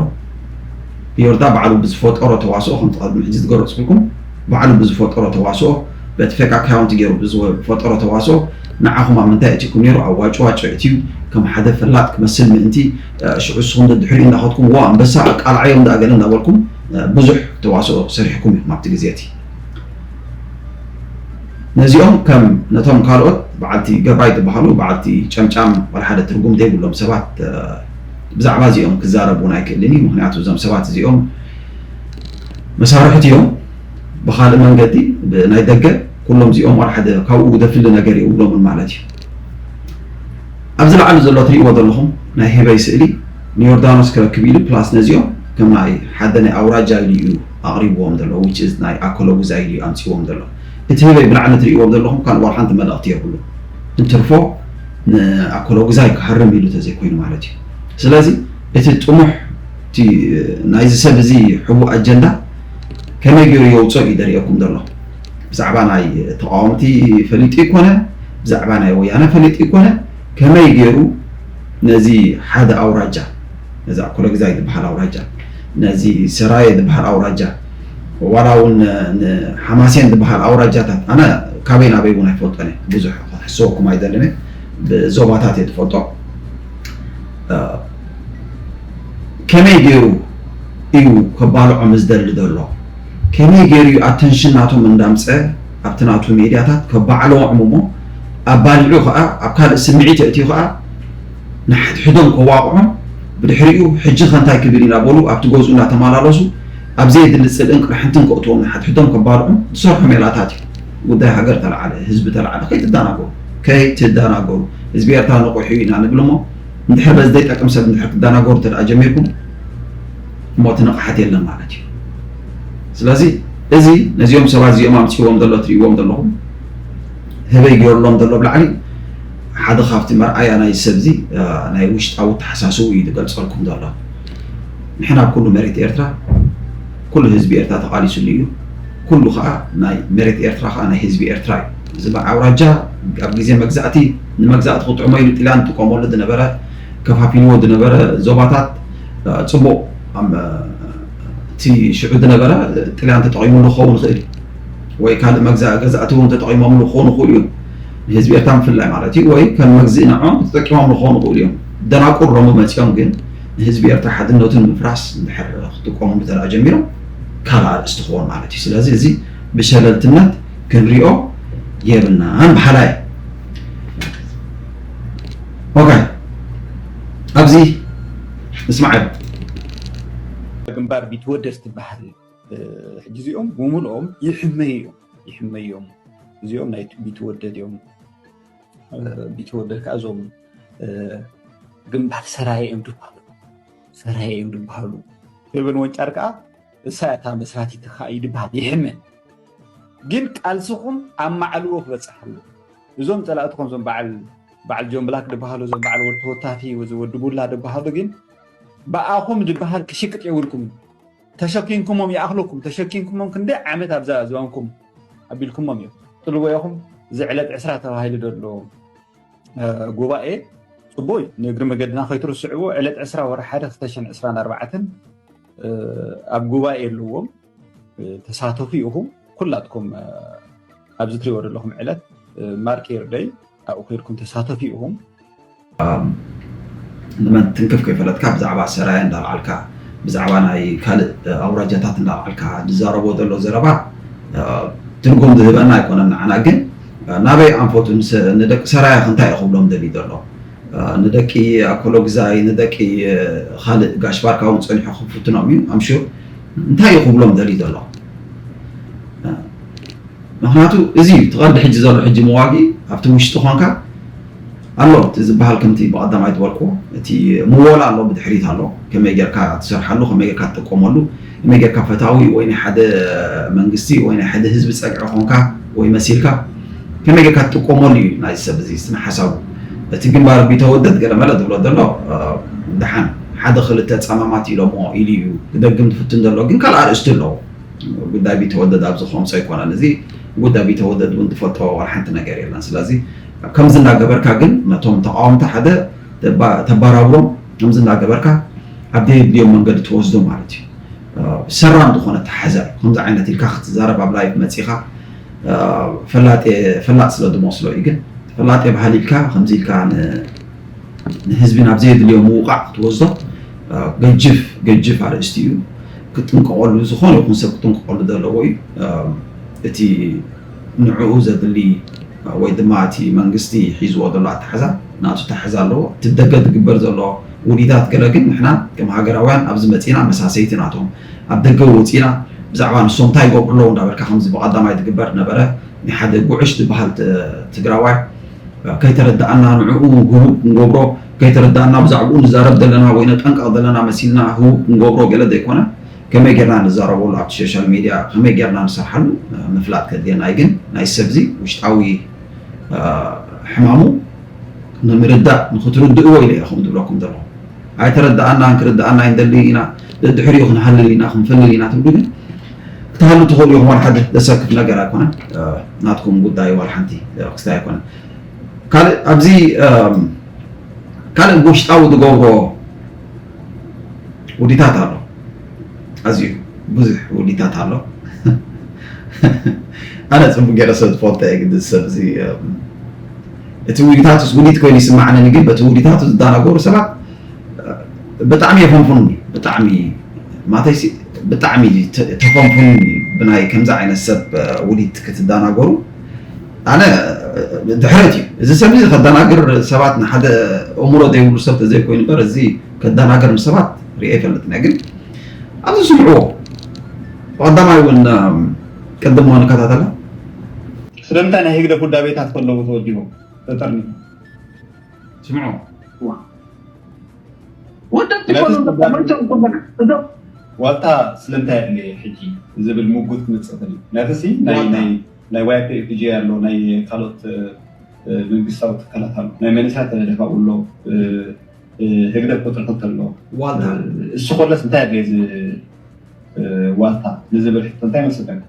ዮርዳ ባዕሉ ብዝፈጠሮ ተዋስኦ ከምቲ ቅድሚ ሕጂ ዝገለፅኩልኩም ባዕሉ ብዝፈጠሮ ተዋስኦ በቲ ፌክ ኣካውንት ገይሩ ብዝፈጠሮ ተዋስኦ ንዓኹም ኣብ ምንታይ እቲኩም ነይሩ ኣብ ዋጭ ዋጭ እትዩ ከም ሓደ ፈላጥ ክመስል ምእንቲ ሽዑ ንስኹም ደድሕሪኡ እንዳኸድኩም ዎ ኣንበሳ ኣቃልዓዮም እንዳገለ እንዳበልኩም ብዙሕ ተዋስኦ ሰሪሕኩም ኢኹም ኣብቲ ግዜ እቲ። ነዚኦም ከም ነቶም ካልኦት በዓልቲ ገባይ ዝበሃሉ በዓልቲ ጨምጫም ዋላ ሓደ ትርጉም ዘይብሎም ሰባት ብዛዕባ እዚኦም ክዛረብ እውን ኣይክእልን እዩ። ምክንያቱ እዞም ሰባት እዚኦም መሳርሕቲ እዮም። ብካልእ መንገዲ ብናይ ደገ ኩሎም እዚኦም ዋላ ሓደ ካብኡ ግደፍሊ ነገር የብሎምን ማለት እዩ። ኣብዚ ላዕሊ ዘሎ ትሪእዎ ዘለኹም ናይ ህበይ ስእሊ ንዮርዳኖስ ክረክብ ኢሉ ፕላስ ነዚኦም ከም ናይ ሓደ ናይ ኣውራጃ ኢሉ እዩ ኣቕሪብዎም ዘሎ which is ናይ ኣኮሎጉዛይ ኢሉ እዩ ኣምፂዎም ዘሎ። እቲ ህበይ ብላዕሊ ትሪእዎም ዘለኹም ካልእ ዋላ ሓንቲ መልእኽቲ የብሉ እንትርፎ ንኣኮሎጉዛይ ክሃርም ኢሉ ተዘይኮይኑ ማለት እዩ። ስለዚ እቲ ጥሙሕ ናይዚ ሰብ እዚ ሕቡእ ኣጀንዳ ከመይ ገይሩ የውፅኦ እዩ ደሪኤኩም ዘሎ። ብዛዕባ ናይ ተቃወምቲ ፈሊጡ ይኮነ ብዛዕባ ናይ ወያነ ፈሊጡ ይኮነ ከመይ ገይሩ ነዚ ሓደ ኣውራጃ ነዚ ኣኮለግዛይ ዝበሃል ኣውራጃ ነዚ ሰራየ ዝበሃል ኣውራጃ ዋላ እውን ንሓማሴን ዝበሃል ኣውራጃታት ኣነ ካበይ ናበይ እውን ኣይፈልጦን እየ ብዙሕ ክሕሰወኩም ኣይደልን እየ ብዞባታት እየ ዝፈልጦ ከመይ ገይሩ እዩ ከባልዖም ዝደሊ ዘሎ ከመይ ገይሩ እዩ ኣተንሽን ናቶም እንዳምፀ ኣብቲ ናቱ ሜድያታት ከባዕለዎም እሞ ኣባሊዑ ከዓ ኣብ ካልእ ስምዒት የእትዩ ከዓ ንሓድሕዶም ከዋቕዖም ብድሕሪኡ ሕጂ ከ እንታይ ክብል ኢና በሉ ኣብቲ ገዝኡ እናተመላለሱ ኣብ ዘየድሊ ፅልእን ቅርሕንትን ከእትዎም ንሓድሕዶም ከባልዖም ዝሰርሑ ሜላታት እዩ ጉዳይ ሃገር ተለዓለ ህዝቢ ተለዓለ ከይትደናገሩ ከይትደናገሩ ህዝቢ ኤርትራ ንቑሕ እዩ ኢና ንብል እሞ እንድሕር በዚ ዘይጠቅም ሰብ እንድሕር ክደናገሩ እንተ ጀሚርኩም እሞ እቲ ንቕሓት የለን ማለት እዩ። ስለዚ እዚ ነዚኦም ሰባት እዚኦም ኣምፅዎም ዘሎ ትሪእዎም ዘለኹም ህበይ ገይሩሎም ዘሎ ብላዕሊ ሓደ ካብቲ መርኣያ ናይ ሰብ እዚ ናይ ውሽጣዊ ተሓሳስቡ እዩ ዝገልፀልኩም ዘሎ። ንሕና ኩሉ መሬት ኤርትራ ኩሉ ህዝቢ ኤርትራ ተቓሊሱሉ እዩ። ኩሉ ከዓ ናይ መሬት ኤርትራ ከዓ ናይ ህዝቢ ኤርትራ እዩ። እዚ ኣውራጃ ኣብ ግዜ መግዛእቲ ንመግዛእቲ ክጥዕሞ ኢሉ ጥልያን ዝጥቀመሉ ዝነበረ ከፋፊልዎ ዝነበረ ዞባታት፣ እ፣ ጽቡቕ፣ ኣም-፣ እ፣ እቲ ሽዑ ዝነበረ ጥልያን ተጠቒሙሉ ክኸውን ይኽእል እዩ። ወይ ካልእ መግዛ-፣ ገዛእቲ እውን ተጠቒሞምሉ ክኾኑ ይኽእሉ እዮም። ንህዝቢ ኤርትራ ምፍላይ ማለት እዩ። ወይ ከም መግዝኢ ንዕኦም ተጠቂሞምሉ ክኾኑ ይኽእሉ እዮም። ደናቁር ሎሚ መጺኦም ግን ንህዝቢ ኤርትራ ሓድነቱ ንምፍራስ እንድሕር ክጥቀሙ እንተ ደኣ ጀሚሮም ካልእ ኣርእስቲ ክኸውን ማለት እዩ። ስለዚ እዚ ብሸለልትነት ክንሪኦ የብልናን በሃላይ። ኦኬ፣ ኣብዚ እስማዒል። ግንባር ቢትወደድ ትበሃል። እ፣ ሕጂ እዚኦም ብምልኦም ይሕመዩ እዮም፣ ይሕመዩ እዮም። እዚኦም ናይ ቢትወደድ እዮም። እ፣ ቢትወደድ ከዓ እዞም፣ እ፣ ግንባር ሰራየ እዮም ዝበሃሉ፣ ሰራየ እዮም ዝበሃሉ። ፌበን ወንጫር ከዓ እሳ እታ መስራቲት ከዓ ይድበሃል፣ ይሕመ። ግን ቃልስኹም ኣብ ማዕልዎ ክበፅሕ ኣለዎ። እዞም ፀላእትኹም እዞም በዓል፣ በዓል ጆን ብላክ ዝበሃሉ፣ እዞም በዓል ወዲ ተወታፊ፣ እዚ ወዲ ቡላ ዝበሃሉ ግን ብኣኹም ዝበሃል ክሽቅጥ የብልኩም። ተሸኪንኩሞም ይኣኽለኩም፣ ተሸኪንኩሞም ክንደይ ዓመት ኣብዛ ዝባንኩም ኣቢልኩሞም እዮም። ጽልዎኹም እዚ ዕለት ዕስራ ተባሂሉ ዘሎ፣ እ፣ ጉባኤ ጽቡይ ንእግሪ መገድና ከይትርስዕዎ። ዕለት ዕስራ ወርሒ ሓደ ክልተ ሽሕን ዕስራን ኣርባዕተን፣ እ፣ ኣብ ጉባኤ ኣለዎም፣ እ፣ ተሳተፉ ኢኹም። ኩላትኩም፣ እ፣ ኣብዚ ትሪእዎ ዘለኹም ዕለት፣ እ፣ ማርቂ ይርደይ ኣብኡ ከይድኩም ተሳተፉ ኢኹም። ንመን ትንክፍ ከይፈለጥካ ብዛዕባ ሰራየ እንዳልዓልካ፣ ብዛዕባ ናይ ካልእ፣ እ፣ ኣውራጃታት እንዳልዓልካ ዝዛረቦ ዘሎ ዘረባ፣ እ፣ ትርጉም ዝህበና ኣይኮነን። ንዓና ግን፣ እ፣ ናበይ ኣንፈቱ ንሰ-፣ ንደቂ ሰራየ እንታይ እዩ ክብሎም ደልዩ ዘሎ? እ፣ ንደቂ ኣኮሎግዛይ፣ ንደቂ፣ እ፣ ካልእ ጋሽ ባርካ እውን ጸኒሑ ክፍትኖም እዩ። ኣምሹር እንታይ እዩ ክብሎም ደልዩ ዘሎ? እ፣ ምኽንያቱ እዚ እዩ እቲ ቀንዲ ሕጂ ዘሎ። ሕጂ መዋጊ ኣብቲ ውሽጢ ኾንካ ኣሎ እቲ ዝበሃል፣ ከምቲ ብቐዳማይ ዝበልኩ፣ እቲ ምወላ ኣሎ፣ ብድሕሪት ኣሎ። ከመይ ጌርካ ትሰርሓሉ፣ ከመይ ጌርካ ትጥቀመሉ፣ ከመይ ጌርካ ፈታዊ ወይ ናይ ሓደ መንግስቲ ወይ ናይ ሓደ ህዝቢ ጸግዒ ኾንካ ወይ መሲልካ ከመይ ጌርካ ትጥቀመሉ እዩ ናይዚ ሰብ እዚ ስነ ሓሳቡ። እቲ ግንባር ቢተወደድ ገለመለ ዝብሎ ዘሎ፣ እ፣ ደሓን ሓደ ክልተ ጸማማት ኢሎሞ ኢሉ እዩ ክደግም ዝፍትን ዘሎ፣ ግን ካልእ ኣርእስቲ ኣለዎ። ጉዳይ ቢተወደድ ኣብዚ ከምጾ ኣይኮነን። እዚ ጉዳይ ቢተወደድ እውን ትፈልጦ ዋላ ሓንቲ ነገር የለን። ስለዚ ከምዚ እናገበርካ ግን ነቶም ተቃወምቲ ሓደ ተባ-፣ ተባራብሮም፣ ከምዚ እናገበርካ ኣብ ዘየድልዮም መንገዲ ትወስዶ ማለት እዩ። እ፣ ሰራም ዝኾነ ተሓዛ እዩ። ከምዚ ዓይነት ኢልካ ክትዛረብ ኣብ ላይቭ መጺኻ፣ እ፣ ፈላጤ፣ ፈላጥ ስለ ዝመስሎ እዩ። ግን ፈላጤ ባህሊ ኢልካ ከምዚ ኢልካ ን-፣ ንህዝቢ ናብ ዘየድልዮ ምውቃዕ ክትወስዶ፣ እ፣ ገጅፍ፣ ገጅፍ ኣርእስቲ እዩ። ክጥንቀቐሉ፣ ዝኾነ ይኹን ሰብ ክጥንቀቐሉ ዘለዎ እዩ። እ፣ እቲ ንዕኡ ዘድሊ ወይ ድማ እቲ መንግስቲ ሒዝዎ ዘሎ ኣተሓዛ ናቱ ኣተሓዛ ኣለዎ። እቲ ደገ ዝግበር ዘሎ ውዲታት ገለ ግን ንሕና ከም ሃገራውያን ኣብዚ መፂና መሳሰይቲ ናቶም ኣብ ደገ ወፂና ብዛዕባ ንሶም እንታይ ይገብሩ ኣለዉ እንዳበልካ ከምዚ ብቐዳማይ ዝግበር ነበረ። ናይ ሓደ ጉዕሽ ዝበሃል ት-፣ ትግራዋይ ከይተረዳኣና ንዕኡ ህቡብ ክንገብሮ፣ ከይተረዳኣና ብዛዕባኡ ንዛረብ ዘለና ወይ ነጠንቀቕ ዘለና መሲልና ህቡብ ክንገብሮ ገለ ዘይኮነ፣ ከመይ ጌርና ንዛረበሉ ኣብቲ ሶሻል ሚድያ፣ ከመይ ጌርና ንሰርሓሉ፣ እ፣ ምፍላጥ ከድልየና እዩ። ግን ናይ ሰብ እዚ ውሽጣዊ፣ እ፣ ሕማሙ ንምርዳእ፣ ንክትርድእዎ ኢለ እየ ከምኡ ዝብለኩም ዘለኹ። ኣይተረዳኣናን ክርዳኣና ኣይንደልን ኢና፣ ደድሕሪኡ ክንሃልል ኢና፣ ክንፈልል ኢና ትብሉ ግን ክትሃሉ ትኽእሉ ኢኹም። ዋላ ሓደ ዘሰክፍ ነገር ኣይኮነን። እ፣ ናትኩም ጉዳይ ዋላ ሓንቲ፣ እ፣ ክስታይ ኣይኮነን። ካልእ ኣብዚ፣ እም፣ ካልእ ውሽጣዊ ዝገብሮ ውዲታት ኣሎ። ኣዝዩ ብዙሕ ውዲታት ኣሎ። ኣነ ጽቡቅ ገይረ ሰብ ዝፈልጦ እየ፣ ግን እዚ ሰብ እዚ፣ እም፣ እቲ ውዲታቱስ ውዲት ኮይኑ ይስማዓኒ፣ ግን በቲ ውዲታቱ ዝዳናገሩ ሰባት፣ እ፣ ብጣዕሚ የፈንፍኑኒ። ብጣዕሚ ማተይሲ ብጣዕሚ ተ-፣ ተፈንፍኑኒ። ብናይ ከምዚ ዓይነት ሰብ፣ እ፣ ውዲት ክትዳናገሩ ኣነ ድሕረት እዩ። እዚ ሰብ እዚ ከዳናግር ሰባት ንሓደ እምሮ ዘይብሉ ሰብ ተዘይኮይኑ እምበር፣ እዚ ከዳናግር ንሰባት ሪኤ ይፈልጥን እየ። ግን ኣብዚ ስምዕዎ። ብቐዳማይ እውን፣ እም፣ ቅድም ሞ ንከታተላ። ስለምንታይ ናይ ህግደፍ ውዳቤታት ከለዉ ተወዲቦም ተጠርኒፎም? ስምዑ። ወደድቲ ኮኑ መቸም ኩምና እዞም ዋልታ ስለምንታይ ኣድለየ ሕጂ ዝብል ምጉት ክመጽእ ይኽእል እዩ። ነቲ ሲ ናይ፣ ዋልታ። ናይ፣ ናይ ዋይ ፒ ኤፍ ጂ ኣሎ፣ ናይ ካልኦት፣ እ፣ መንግስታዊ ትካላት ኣሎ፣ ናይ መንእሰያት ተደፋኡ ኣሎ፣ እ፣ እ፣ ህግደፍ ቁጽሪ ክልተ ኣሎ። ዋልታ። እ፣ እሱ ኮለስ እንታይ ኣድለየ እዚ፣ እ፣ ዋልታ ንዝብል ሕቶ እንታይ መስለካ?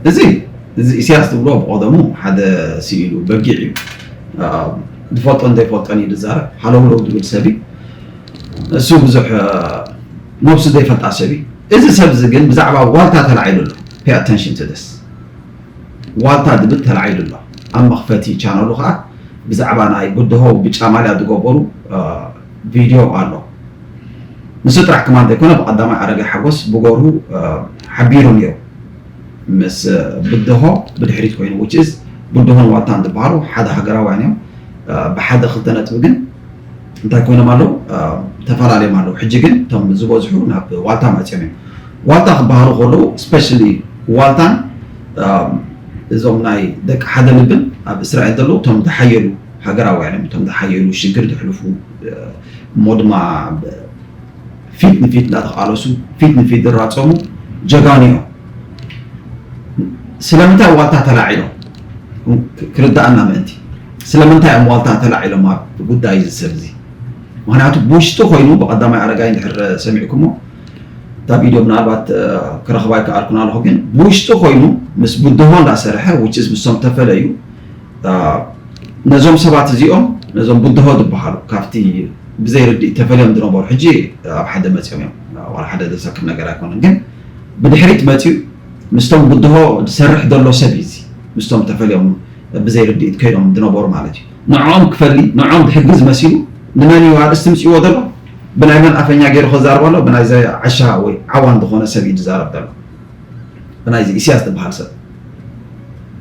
እዚ፣ እዚ ኢሳያስ ትብሎ ብቐደሙ ሓደ ስኢሉ በጊዕ እዩ። አ፣ ዝፈልጦን ዘይፈልጦን እዩ ዝዛረብ። ሃለውለው ዝብል ሰብ እዩ። እሱ ብዙሕ ነብሱ ዘይፈልጣ ሰብ እዩ። እዚ ሰብ እዚ ግን ብዛዕባ ዋልታ ተላዒሉ ኣሎ። Pay attention to this። ዋልታ ዝብል ተላዒሉ ኣሎ። ኣብ መኽፈቲ ቻነሉ ከዓ ብዛዕባ ናይ ብድሆ ብጫ ማልያ ዝገበሩ ቪድዮ ኣሎ። ንሱ ጥራሕ ከማን ዘይኮነ ብቀዳማይ ኣረጋይ ሓጎስ ብገርሁ ሓቢሩ ነይሩ። ምስ ብድሆ ብድሕሪት ኮይኑ፣ which is ብድሆን ዋልታን ዝበሃሉ ሓደ ሃገራውያን እዮም። ብሓደ ክልተ ነጥቢ ግን እንታይ ኮይኖም ኣለዉ? ተፈላለዮም ኣለዉ። ሕጂ ግን እቶም ዝበዝሑ ናብ ዋልታ መፅዮም እዮም። ዋልታ ክበሃሉ ከለዉ፣ especially ዋልታን እዞም ናይ ደቂ ሓደ ልብን ኣብ እስራኤል ዘለዉ እቶም ዝሓየሉ ሃገራውያን እዮም። እቶም ዝሓየሉ ሽግር ዘሕልፉ፣ እሞ ድማ ፊት ንፊት እናተቓለሱ፣ ፊት ንፊት ዝራፀሙ ጀጋኑ እዮም። ስለምንታይ ዋልታ ተላዒሎም? ክርዳእና ምእንቲ ስለምንታይ እዮም ዋልታ ተላዒሎም ኣብ ጉዳይ እዚ ሰብ እዚ? ምክንያቱ ብውሽጢ ኮይኑ፣ ብቀዳማይ ኣረጋይ እንድሕር ሰሚዕኩሞ፣ እታ ቪድዮ ምናልባት ክረኽባ ኣይከኣልኩን ኣለኹ፣ ግን ብውሽጢ ኮይኑ ምስ ብድሆ እንዳሰርሐ፣ which is ምስቶም ተፈለዩ፣ ነዞም ሰባት እዚኦም፣ ነዞም ብድሆ ዝበሃሉ፣ ካብቲ ብዘይ ርድኢት ተፈልዮም ዝነበሩ፣ ሕጂ ኣብ ሓደ መፅኦም እዮም። ዋላ ሓደ ዘሰክፍ ነገር ኣይኮነን፣ ግን ብድሕሪት መፅዩ ምስቶም ብድሆ ዝሰርሕ ዘሎ ሰብ እዩ እዚ። ምስቶም ተፈልዮም ብዘይ ርድኢት ከይዶም ዝነበሩ ማለት እዩ። ንዕኦም ክፈሊ፣ ንዕኦም ዝሕግዝ መሲሉ፣ ንመን እዩ ኣርእስቲ ምፅእዎ ዘሎ? ብናይ መን ኣፈኛ ገይሩ ክዛረብ ኣሎ? ብናይዚ ዓሻ ወይ ዓዋን ዝኾነ ሰብ እዩ ዝዛረብ ዘሎ። ብናይዚ ኢሳያስ ዝበሃል ሰብ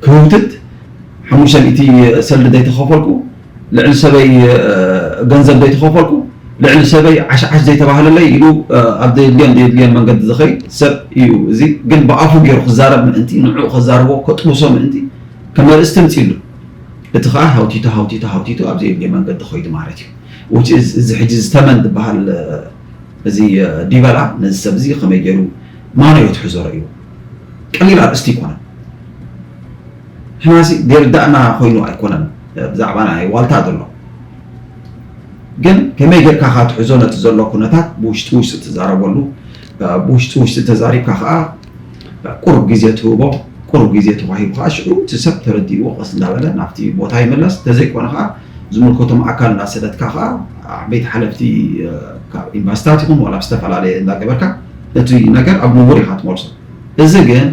ክህውትት፣ ሓሙሽተ ሚእቲ ሰልዲ ዘይተኸፈልኩ፣ ልዕሊ ሰበይ ገንዘብ ዘይተኸፈልኩ፣ ልዕሊ ሰበይ ዓሽዓሽ ዘይተባህለለይ ኢሉ ኣብ ዘየድልዮን ዘየድልዮን መንገዲ ዝኸይድ ሰብ እዩ። እዚ ግን ብኣፉ ገይሩ ክዛረብ ምእንቲ፣ ንዕኡ ከዛርቦ ከጥብሶ ምእንቲ ከም ኣርእስቲ ምፅሉ። እቲ ከዓ ሃውቲቱ ሃውቲቱ ሃውቲቱ ኣብ ዘየድልዮ መንገዲ ኸይዱ ማለት እዩ። Which is እዚ ሕጂ ዝተመን ዝበሃል እዚ ዲበላ ነዚ ሰብ እዚ ከመይ ገይሩ ማኖ እዩ ትሕዞ ረእዩ። ቀሊል ኣርእስቲ ኣይኮነን። ሕናሲ ዘይርዳእና ኮይኑ ኣይኮነን ብዛዕባ ናይ ዋልታ ዘሎ። ግን ከመይ ጌርካ ካ ትሕዞ ነቲ ዘሎ ኩነታት ብውሽጢ ውሽጢ ትዛረበሉ፣ ብውሽጢ ውሽጢ ተዛሪብካ ከዓ ቁሩብ ግዜ ትህቦ፣ ቁሩብ ግዜ ተዋሂቡ ከዓ ሽዑ እቲ ሰብ ተረዲእዎ ቀስ እንዳበለ ናብቲ ቦታ ይምለስ። እንተዘይኮነ ከዓ ዝምልከቶም ኣካል እንዳሰደድካ ከዓ ዓበይቲ ሓለፍቲ ካብ ኤምባሲታት ይኹን ዋላ ብዝተፈላለየ እንዳገበርካ ነቲ ነገር ኣብ ንቡር ኢኻ ትመልሶ። እዚ ግን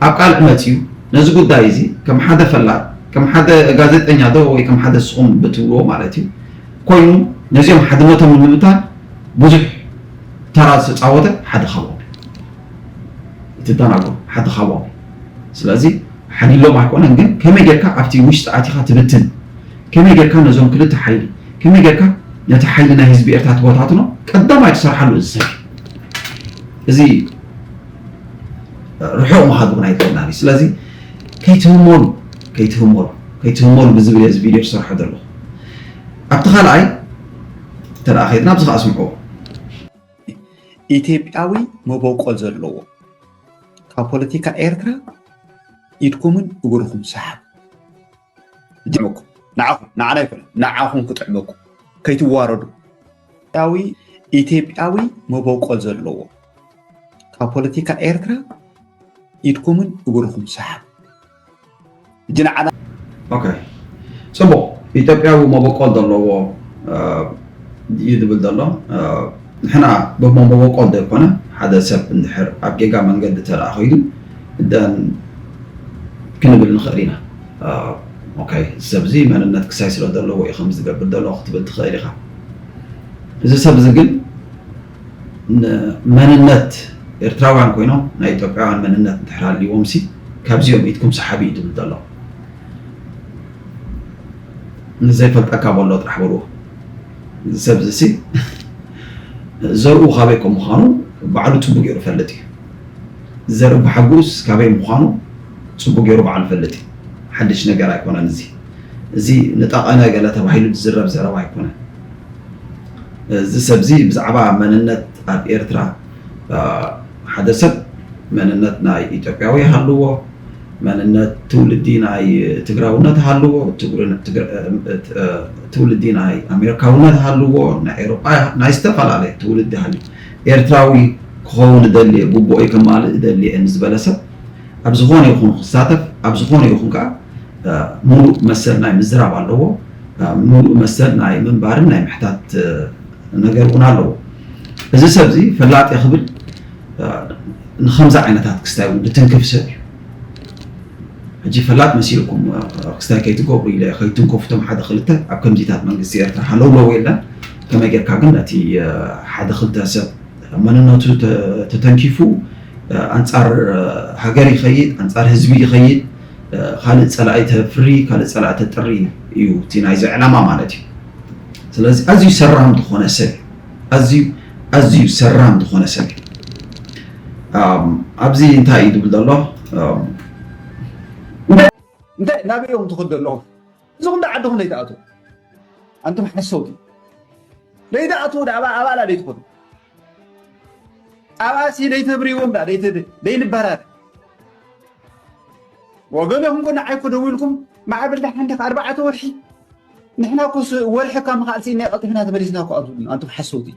ኣብ ቃልዕ መፅዩ ነዚ ጉዳይ እዚ ከም ሓደ ፈላጥ፣ ከም ሓደ ጋዜጠኛ ዶ ወይ ከም ሓደ ንስኹም ብትብልዎ ማለት እዩ ኮይኑ ነዚኦም ሓድነቶም ንምብታን ብዙሕ ተራ ዝተፃወተ ሓደ ካብኦም እዩ። እቲ ደናጉር ሓደ ካብኦም እዩ። ስለዚ ሓዲሎም ኣይኮነን፣ ግን ከመይ ጌርካ ኣብቲ ውሽጢ ኣቲኻ ትብትን፣ ከመይ ጌርካ ነዞም ክልተ ሓይሊ፣ ከመይ ጌርካ ነቲ ሓይሊ ናይ ህዝቢ ኤርትራ ትበታትኖ፣ ቀዳማይ ትሰርሓሉ እዚ ሰብ እዩ። እዚ ርሑቕ ምኻድ እውን ኣይግበናን እዩ። ስለዚ ከይትህመሉ፣ ከይትህመሉ፣ ከይትህመሉ ብዝብል እየ እዚ ቪድዮ ዝሰርሖ ዘለኹ። ኣብቲ ካልኣይ እንተ ደኣ ከይድና ኣብዚ ከኣ ስምዕዎ። ኢትዮጵያዊ መበቆል ዘለዎ ካብ ፖለቲካ ኤርትራ ኢድኩምን እግርኹም ሰሓብ። ጀመኩም ንዓኹም ንዓና ይኮነ ንዓኹም ክጥዕመኩም ከይትዋረዱ። ኢትዮጵያዊ ኢትዮጵያዊ መበቆል ዘለዎ ካብ ፖለቲካ ኤርትራ ኢድኩምን እግርኹም ሰሓብ። ሕጂ ንዓና ኦኬ፣ ጽቡቕ። ኢትዮጵያዊ መበቆል ዘለዎ እዩ ዝብል ዘሎ። ንሕና ብመበቆል ዘይኮነ ሓደ ሰብ እንድሕር ኣብ ጌጋ መንገዲ ተደኣ ኸይዱ ደን ክንብል ንኽእል ኢና። ኦኬ፣ እዚ ሰብ እዚ መንነት ክሳይ ስለ ዘለዎ እዩ ከምዚ ዝገብር ዘሎ ክትብል ትኽእል ኢኻ። እዚ ሰብ እዚ ግን ንመንነት ኤርትራውያን ኮይኖም ናይ ኢትዮጵያውያን መንነት እንድሕር ሃልይዎም ሲ ካብዚኦም ኢድኩም ሰሓቢ እዩ ዝብል ዘሎ። ንዘይፈልጠካ በሎ ጥራሕ በልዎ። እዚ ሰብ እዚ ሲ ዘርኡ ካበይ ከም ምዃኑ ባዕሉ ጽቡቅ ገይሩ ይፈልጥ እዩ። ዘርኢ ብሓጎስ ካበይ ምዃኑ ጽቡቅ ገይሩ ባዕሉ ይፈልጥ እዩ። ሓድሽ ነገር ኣይኮነን እዚ። እዚ ንጠቐነ ገለ ተባሂሉ ዝዝረብ ዘረባ ኣይኮነን። እዚ ሰብ እዚ ብዛዕባ መንነት ኣብ ኤርትራ ሓደ ሰብ መንነት ናይ ኢትዮጵያዊ ይሃልዎ፣ መንነት ትውልዲ ናይ ትግራውነት ሃልዎ፣ ትውልዲ ናይ ኣሜሪካውነት ሃልዎ፣ ናይ ኤሮጳ ናይ ዝተፈላለየ ትውልዲ ሃልዎ። ኤርትራዊ ክኸውን እደሊ እየ፣ ግቡኦይ ከማልእ እደሊ እየ ንዝበለ ሰብ ኣብ ዝኾነ ይኹን ክሳተፍ፣ ኣብ ዝኾነ ይኹን ከዓ ሙሉእ መሰል ናይ ምዝራብ ኣለዎ። ምሉእ መሰል ናይ ምንባርን ናይ ምሕታት ነገር እውን ኣለዎ። እዚ ሰብ እዚ ፈላጥ እየ ክብል ንከምዚ ዓይነታት ክስታይ እውን ዝትንክፍ ሰብ እዩ። ሕጂ ፈላጥ መሲልኩም ክስታይ ከይትገብሩ ኢለ ከይትንከፉ እቶም ሓደ ክልተ ኣብ ከምዚታት መንግስቲ ኤርትራ ሃለውለው የለን። ከመይ ጌርካ ግን ነቲ ሓደ ክልተ ሰብ መንነቱ ተተንኪፉ ኣንጻር ሃገር ይኸይድ፣ ኣንጻር ህዝቢ ይኸይድ፣ ካልእ ጸላኢ ተፍሪ፣ ካልእ ጸላኢ ተጥሪ እዩ እቲ ናይዚ ዕላማ ማለት እዩ። ስለዚ ኣዝዩ ሰራም ዝኾነ ሰብ እዩ። ኣዝዩ ኣዝዩ ሰራም ዝኾነ ሰብ እዩ። ኣብዚ እንታይ እዩ ዝብል ዘሎ? እንታይ ናበይ እዮም ትኸዱ ዘለኹም? እዚኹም ዶ ዓድኹም ዘይትኣትዉ? ኣንቱም ሓሰውቲ ዘይትኣትዉ ዳ ኣባላ ዘይትኸዱ ኣብኣሲ ዘይተብርይዎም ዳ ዘይንበራር ወገን ኢኹም ኮ ንዓይ ኮ ደዊልኩም ማዕብል ዳሓን ዲኻ ኣርባዕተ ወርሒ ንሕና ኮ ወርሒ ካብ ምኻል ሲኢና ቀልጢፍና ተመሊስና ኮ ኣብዙ ኣንቱም ሓሰውቲ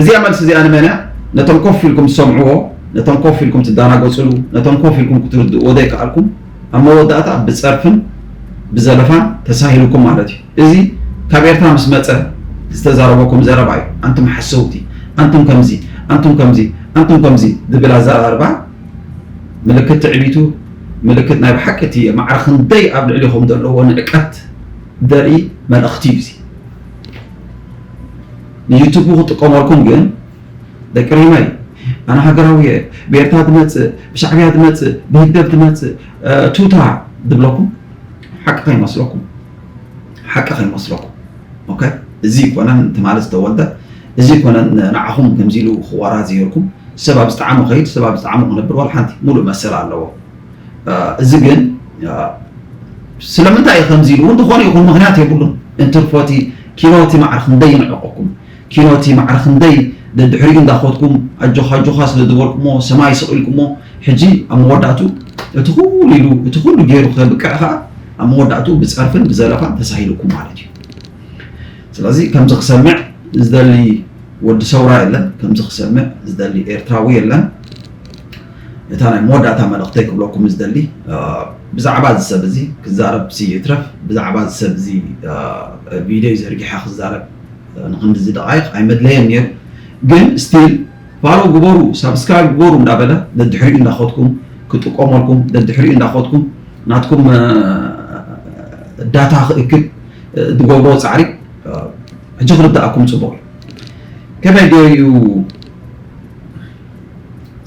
እዚኣ መልሲ እዚኣ ንመን እያ? ነቶም ኮፍ ኢልኩም ትሰምዕዎ፣ ነቶም ኮፍ ኢልኩም ትዳናገፅሉ፣ ነቶም ኮፍ ኢልኩም ክትርድእዎ ዘይከኣልኩም ኣብ መወዳእታ ብፀርፍን ብዘለፋን ተሳሂልኩም ማለት እዩ። እዚ ካብ ኤርትራ ምስ መፀ ዝተዛረበኩም ዘረባ እዩ። ኣንቱም ሓሰውቲ፣ ኣንቱም ከምዚ፣ ኣንቱም ከምዚ፣ ኣንቱም ከምዚ ዝብል ኣዘራርባ ምልክት ትዕቢቱ፣ ምልክት ናይ ብሓቂ እቲ ማዕረ ክንደይ ኣብ ልዕሊኹም ዘለዎ ንዕቀት ዘርኢ መልእኽቲ እዩ እዚ። ንዩቱቡ ክጥቀመልኩም ግን ደቂ ሪመይ ኣነ ሃገራዊ እየ፣ ብኤርትራ ትመፅእ፣ ብሻዕብያ ትመፅእ፣ ብህግደፍ ትመፅእ፣ ቱታ ዝብለኩም ሓቂ ከይመስለኩም፣ ሓቂ ከይመስለኩም። ኦኬ፣ እዚ ይኮነን ትማሊ ዝተወልደ፣ እዚ ይኮነን ንዓኹም ከምዚ ኢሉ ክወራዘየልኩም። ሰብ ኣብ ዝጠዓሞ ከይድ፣ ሰብ ኣብ ዝጠዓሞ ክነብር ዋላ ሓንቲ ሙሉእ መሰል ኣለዎ። እዚ ግን ስለምንታይ እዩ ከምዚ ኢሉ እውን ዝኾነ ይኹን ምክንያት የብሉን። እንትርፎቲ ኪኖቲ ማዕረ ክንደይ ይንዕቀኩም፣ ኪኖቲ ማዕረ ክንደይ ደድሕሪኡ እንዳኸድኩም ኣጆኻ ኣጆኻ ስለ ዝበልኩሞ ሰማይ ስቕ ኢልኩሞ ሕጂ ኣብ መወዳእቱ እቲ ኩሉ ኢሉ እቲ ኩሉ ገይሩ ከብቅዕ ከዓ ኣብ መወዳእቱ ብፀርፍን ብዘለፋን ተሳሂልኩም ማለት እዩ። ስለዚ ከምዚ ክሰምዕ ዝደሊ ወዲ ሰውራ የለን፣ ከምዚ ክሰምዕ ዝደሊ ኤርትራዊ የለን። እታ ናይ መወዳእታ መልእኽተይ ክብለኩም ዝደሊ ብዛዕባ እዚ ሰብ እዚ ክዛረብ ሲ ይትረፍ ብዛዕባ እዚ ሰብ እዚ ቪድዮ ዘርጊሐ ክዛረብ ንክንድዚ ደቃይቅ ኣይመድለየን ነይሩ። ግን ስቲል ፋሎ ግበሩ፣ ሳብስክራይብ ግበሩ እንዳበለ ደድሕሪኡ እንዳኸድኩም ክጥቀመልኩም ደድሕሪኡ እንዳኸድኩም ናትኩም ዳታ ክእክብ ዝገብሮ ፃዕሪ ሕጂ ክርዳእኩም ፅቡቅ እዩ። ከመይ ገይሩ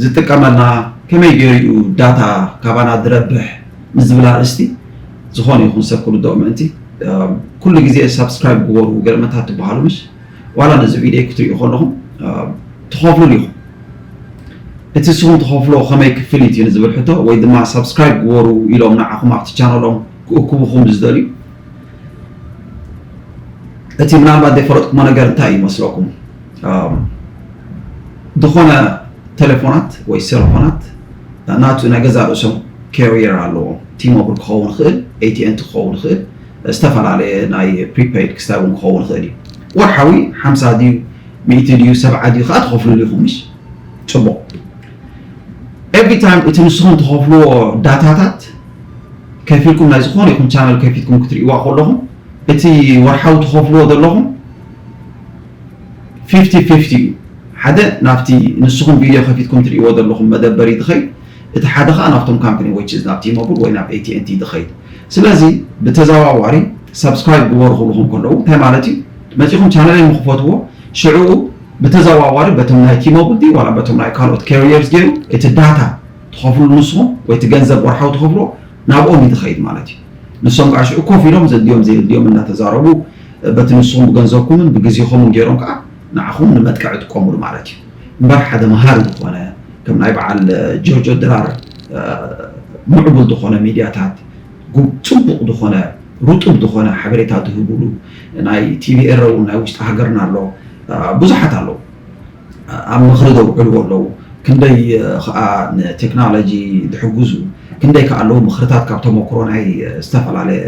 ዝጥቀመልና ከመይ ገይሩ ዳታ ካባና ዝረብሕ ምስ ዝብል ኣርእስቲ ዝኾነ ይኹን ሰብ ክርድኦ ምእንቲ ኩሉ ግዜ ሳብስክራይብ ግበሩ ገርመታት ትበሃሉ ምሽ ዋላ ነዚ ቪድዮ ክትሪኡ ከለኹም ትኸፍሉሉ ኢኹም። እቲ ንስኹም ትኸፍሎ ከመይ ክፍሊት እዩ ንዝብል ሕቶ ወይ ድማ ሳብስክራይብ ግበሩ ኢሎም ንዓኹም ኣብቲ ቻነሎም ክእክቡኹም ዝደልዩ እቲ ምናልባት ዘይፈለጥኩሞ ነገር እንታይ እዩ መስለኩም? ዝኾነ ቴሌፎናት ወይ ሴልፎናት ናቱ ናይ ገዛ ርእሶም ካሪየር ኣለዎም። ቲሞብል ክኸውን ይኽእል፣ ኤቲኤንቲ ክኸውን ይኽእል፣ ዝተፈላለየ ናይ ፕሪፔይድ ክስታይ እውን ክኸውን ይኽእል እዩ። ወርሓዊ ሓምሳ ድዩ ሚእቲ ድዩ ሰብዓ ድዩ ከዓ ትኸፍልሉ ኢኹም ምሽ? ፅቡቕ። ኤቭሪ ታይም እቲ ንስኹም ትኸፍልዎ ዳታታት ከፊልኩም ናይ ዝኾነ ይኹን ቻነል ከፊትኩም ክትርእይዋ ከለኹም እቲ ወርሓዊ ትኸፍልዎ ዘለኹም ፊፍቲ ፊፍቲ እዩ። ሓደ ናብቲ ንስኹም ቪድዮ ከፊትኩም ትርእይዎ ዘለኹም መደበሪ ትኸይድ፣ እቲ ሓደ ከዓ ናብቶም ካምፕኒ which is ናብ ቲሞብል ወይ ናብ ኤቲኤንቲ ትኸይድ። ስለዚ ብተዘዋዋሪ ሳብስክራይብ ግበሩ ክብልኹም ከለዉ እንታይ ማለት እዩ? መፂኹም ቻነለይ ምክፈትዎ ሽዕኡ ብተዘዋዋሪ በቶም ናይ ቲሞብል ድዩ ዋላ በቶም ናይ ካልኦት ካሪየርስ ገይሩ እቲ ዳታ ትኸፍሉ ንስኹም ወይ እቲ ገንዘብ ወርሓዊ ትኸፍሎ ናብኦም እዩ ዝኸይድ ማለት እዩ። ንሶም ከዓ ሽዑ ኮፍ ኢሎም ዘድልዮም ዘየድልዮም እናተዛረቡ በቲ ንስኹም ብገንዘብኩምን ብግዜኹምን ገይሮም ከዓ ንዓኹም ንመጥቀዕ ይጥቀሙሉ ማለት እዩ። እምበር ሓደ መሃሪ ዝኾነ ከም ናይ በዓል ጆርጆ ድራር ምዕቡል ዝኾነ ሚድያታት ጉ- ፅቡቕ ዝኾነ ርጡብ ዝኾነ ሓበሬታ ዝህቡሉ ናይ ቲቪ ኤረ እውን ናይ ውሽጢ ሃገርና ኣሎ ብዙሓት ኣለዉ። ኣብ ምኽሪ ዘውዕልዎ ኣለዉ ክንደይ ከዓ ንቴክኖሎጂ ዝሕግዙ ክንደይ ከዓ ኣለዉ ምኽርታት ካብ ተመክሮ ናይ ዝተፈላለየ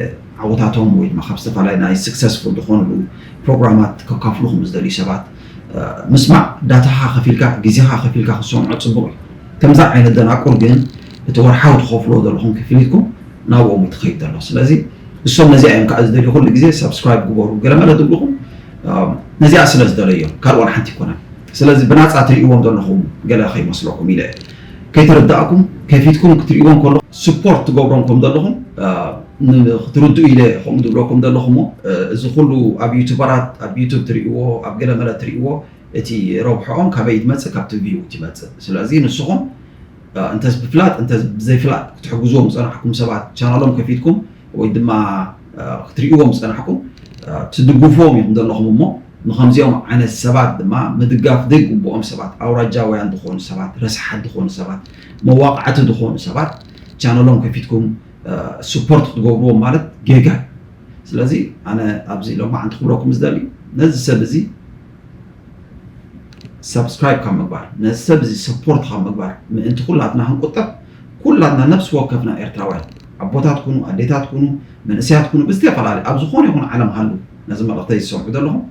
ዓወታቶም ወይ ድማ ካብ ዝተፈላለየ ናይ ስክሰስፉል ዝኾኑሉ ፕሮግራማት ከካፍሉኹም ዝደልዩ ሰባት ምስማዕ ዳታኻ ከፊልካ ግዜኻ ከፊልካ ክሰምዖ ፅቡቅ እዩ። ከምዛ ዓይነት ደናቁር ግን እቲ ወርሓዊ ትኸፍልዎ ዘለኹም ክፍሊትኩም ናብኦም እዩ ትኸይድ ዘሎ። ስለዚ እሶም ነዚኣ እዮም ከዓ ዝደልዩ። ኩሉ ግዜ ሳብስክራይብ ግበሩ ገለመለ ዝብልኹም ነዚኣ ስለ ዝደለዮም ካልኦን ሓንቲ ይኮነን። ስለዚ ብናፃ ትርእዎም ዘለኹም ገለ ከይመስለኩም ኢለ እየ። ከይተረዳእኩም ከፊትኩም ክትርእዎም ከሎ ስፖርት ትገብሮም ከም ዘለኹም ክትርድኡ ኢለ ከምኡ ዝብለኩም ዘለኹ እሞ፣ እዚ ኩሉ ኣብ ዩቱበራት ኣብ ዩቱብ ትርእዎ ኣብ ገለመለ ትርእዎ እቲ ረብሖኦም ካበይ ትመፅእ ካብቲ ቪው ትመፅእ። ስለዚ ንስኹም እንተስ ብፍላጥ እንተስ ብዘይፍላጥ ክትሕግዝዎም ዝፀናሕኩም ሰባት ቻናሎም ከፊትኩም ወይ ድማ ክትርእዎም ዝፀናሕኩም ትድግፍዎም ኢኹም ዘለኹም እሞ፣ ንከምዚኦም ዓይነት ሰባት ድማ ምድጋፍ ዘይግብኦም ሰባት ኣውራጃውያን ዝኾኑ ሰባት ረስሓት ዝኾኑ ሰባት መዋቕዓቲ ዝኾኑ ሰባት ቻነሎም ከፊትኩም ስፖርት ክትገብርዎም ማለት ጌጋ እዩ። ስለዚ ኣነ ኣብዚ ሎማዓንቲ ክብለኩም ዝደሊ ነዚ ሰብ እዚ ሳብስክራይብ ካብ ምግባር ነዚ ሰብ እዚ ሰፖርት ካብ ምግባር ምእንቲ ኩላትና ክንቁጠብ ኩላትና ነብሲ ወከፍና ኤርትራውያን ኣቦታት ኩኑ ኣዴታት ኩኑ መንእሰያት ኩኑ ብዝተፈላለዩ ኣብ ዝኾነ ይኹን ዓለም ሃሉ ነዚ መልእኽተይ ዝሰምዑ ዘለኹም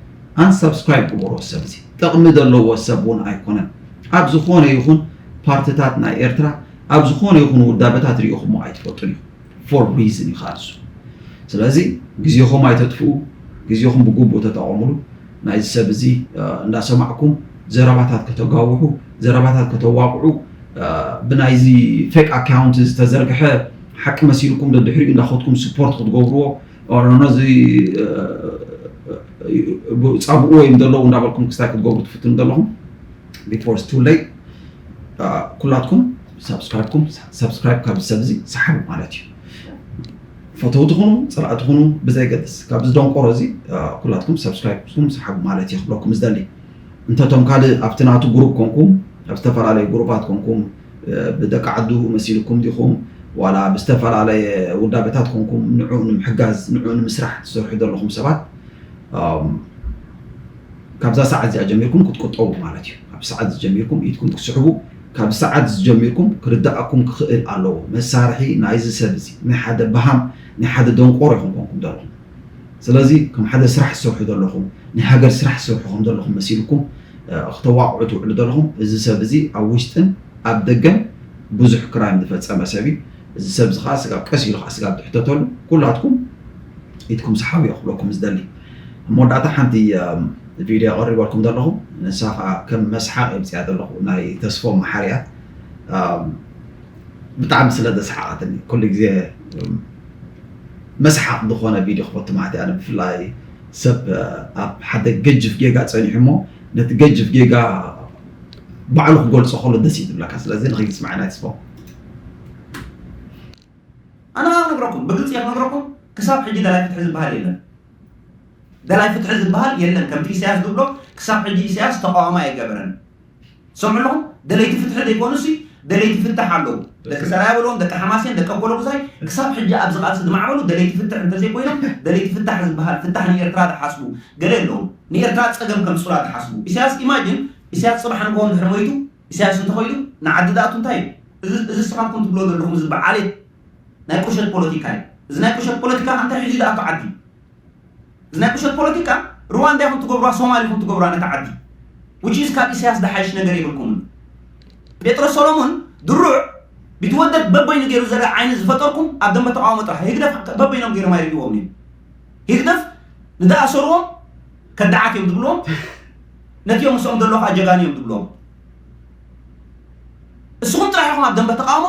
ኣንሳብስክራይብ ግበሮ ሰብ እዚ ጥቕሚ ዘለዎ ሰብ እውን ኣይኮነን ኣብ ዝኾነ ይኹን ፓርትታት ናይ ኤርትራ ኣብ ዝኾነ ይኹን ውዳበታት ሪኢኹሞ ኣይትፈልጡን ኢኹም for reason እዩ ከዓ እሱ ስለዚ ግዜኹም ኣይተጥፍኡ ግዜኹም ብግቡእ ተጠቐምሉ ናይዚ ሰብ እዚ እንዳሰማዕኩም ዘረባታት ከተጋውሑ ዘረባታት ከተዋቕዑ ብናይዚ ፌክ ኣካውንት ዝተዘርግሐ ሓቂ መሲልኩም ደድሕሪኡ እንዳኸድኩም ስፖርት ክትገብርዎ ነዚ ፃብኡ ወይም ዘለዉ እንዳበልኩም ክስታይ ክትገብሩ ትፍትኑ ዘለኹም before it's too late ኩላትኩም ሳብስክራይብኩም ሳብስክራይብ ካብ ሰብ እዚ ሰሓቡ ማለት እዩ ፈተውቲ ኩኑ ፀላእቲ ኩኑ ብዘይገድስ ካብዚ ደንቆሮ እዚ ኩላትኩም ሳብስክራይብኩም ሰሓቡ ማለት እዩ ክብለኩም ዝደሊ እንተቶም ካልእ ኣብቲ ናቱ ግሩፕ ኮንኩም ኣብ ዝተፈላለዩ ግሩፓት ኮንኩም ብደቂ ዓዱ መሲልኩም ዲኹም ዋላ ብዝተፈላለየ ውዳበታት ኮንኩም ንዑ ንምሕጋዝ ንዑ ንምስራሕ ትሰርሑ ዘለኹም ሰባት ካብዛ ሰዓት እዚኣ ጀሚርኩም ክትቁጠቡ ማለት እዩ ካብ ሰዓት ጀሚርኩም ኢድኩም ክስሕቡ ካብ ሰዓት ጀሚርኩም ክርዳኣኩም ክኽእል ኣለዎ መሳርሒ ናይዚ ሰብ እዚ ናይ ሓደ በሃም ናይ ሓደ ደንቆሮ ይኹም ኮንኩም ዘለኹም ስለዚ ከም ሓደ ስራሕ ትሰርሑ ዘለኹም ናይ ሃገር ስራሕ ትሰርሑ ከም ዘለኹም መሲልኩም ክተዋቕዑ ትውዕሉ ዘለኹም እዚ ሰብ እዚ ኣብ ውሽጥን ኣብ ደገን ብዙሕ ክራይም ዝፈፀመ ሰብ እዩ እዚ ሰብ እዚ ከዓ ስጋብ ቀስ ኢሉ ከዓ ስጋብ ትሕተተሉ ኩላትኩም ኢድኩም ሰሓቡ እየ ክብለኩም ዝደሊ ኣብ መወዳእታ ሓንቲ ቪድዮ ኣቐሪበልኩም ዘለኹ ንሳ ከዓ ከም መስሓቕ የምፅያ ዘለኹ ናይ ተስፎ መሓርያ ብጣዕሚ ስለ ዘስሓቐትኒ ኩሉ ግዜ መስሓቕ ዝኾነ ቪድዮ ክፈቱ ማለት እያ ብፍላይ ሰብ ኣብ ሓደ ገጅፍ ጌጋ ፀኒሑ እሞ ነቲ ገጅፍ ጌጋ ባዕሉ ክገልፆ ከሎ ደስ እዩ ዝብለካ ስለዚ ንኸይስማዕና ይስፎ ኣነ ካብ ነግረኩም ብግልፂ ክነግረኩም ክሳብ ሕጂ ደላይ ፍትሒ ዝበሃል የለን ደላይ ፍትሒ ዝበሃል የለን ከምቲ ኢሳያስ ዝብሎ ክሳብ ሕጂ ኢሳያስ ተቃዋሚ ኣይገበረን ሰምዑ ኣለኹም ደለይቲ ፍትሒ ዘይኮኑሲ ደለይቲ ፍታሕ ኣለዉ ደቂ ሰራያ በልዎም ደቂ ሓማሴን ደቂ ኣኮለጉዛይ ክሳብ ሕጂ ኣብዚ ቃልሲ ዝማዕበሉ ደለይቲ ፍትሕ እንተዘይኮይኖም ደለይቲ ፍታሕ ዝበሃል ፍታሕ ንኤርትራ ዝሓስቡ ገለ ኣለዉ ንኤርትራ ፀገም ከምፅኡላ ዝሓስቡ ኢሳያስ ኢማጅን ኢሳያስ ፅባሕ ንግሆ እንድሕር ሞይቱ ኢሳያስ እንተኸይዱ ንዓዲ ዝኣቱ እንታይ እዩ እዚ ስኻትኩም ትብሎ ዘለኹም እዚ በዓሌት ናይ ቁሸት ፖለቲካ እዩ እዚ ናይ ቁሸት ፖለቲካ እንታይ ሒዙ ዝኣቱ ዓዲ እዚ ናይ ቁሸት ፖለቲካ ሩዋንዳ ይኹን ትገብሩዋ ሶማል ይኹን ትገብሩዋ ነታ ዓዲ which is ካብ ኢሳያስ ዝሓይሽ ነገር የብልኩምን ጴጥሮስ ሰሎሞን ድሩዕ ቢትወደድ በበይኑ ገይሩ ዘርኢ ዓይኒ ዝፈጠርኩም ኣብ ደንበ ተቃውሞ ጥራሕ ህግደፍ በበይኖም ገይሮም ኣይርእይዎም እዮም ህግደፍ ንዝኣሰርዎም ከዳዓት እዮም ዝብልዎም ነቲኦም ምስኦም ዘለዉ ከዓ ጀጋኑ እዮም ዝብልዎም እስኹም ጥራሕ ኢኹም ኣብ ደንበ ተቃውሞ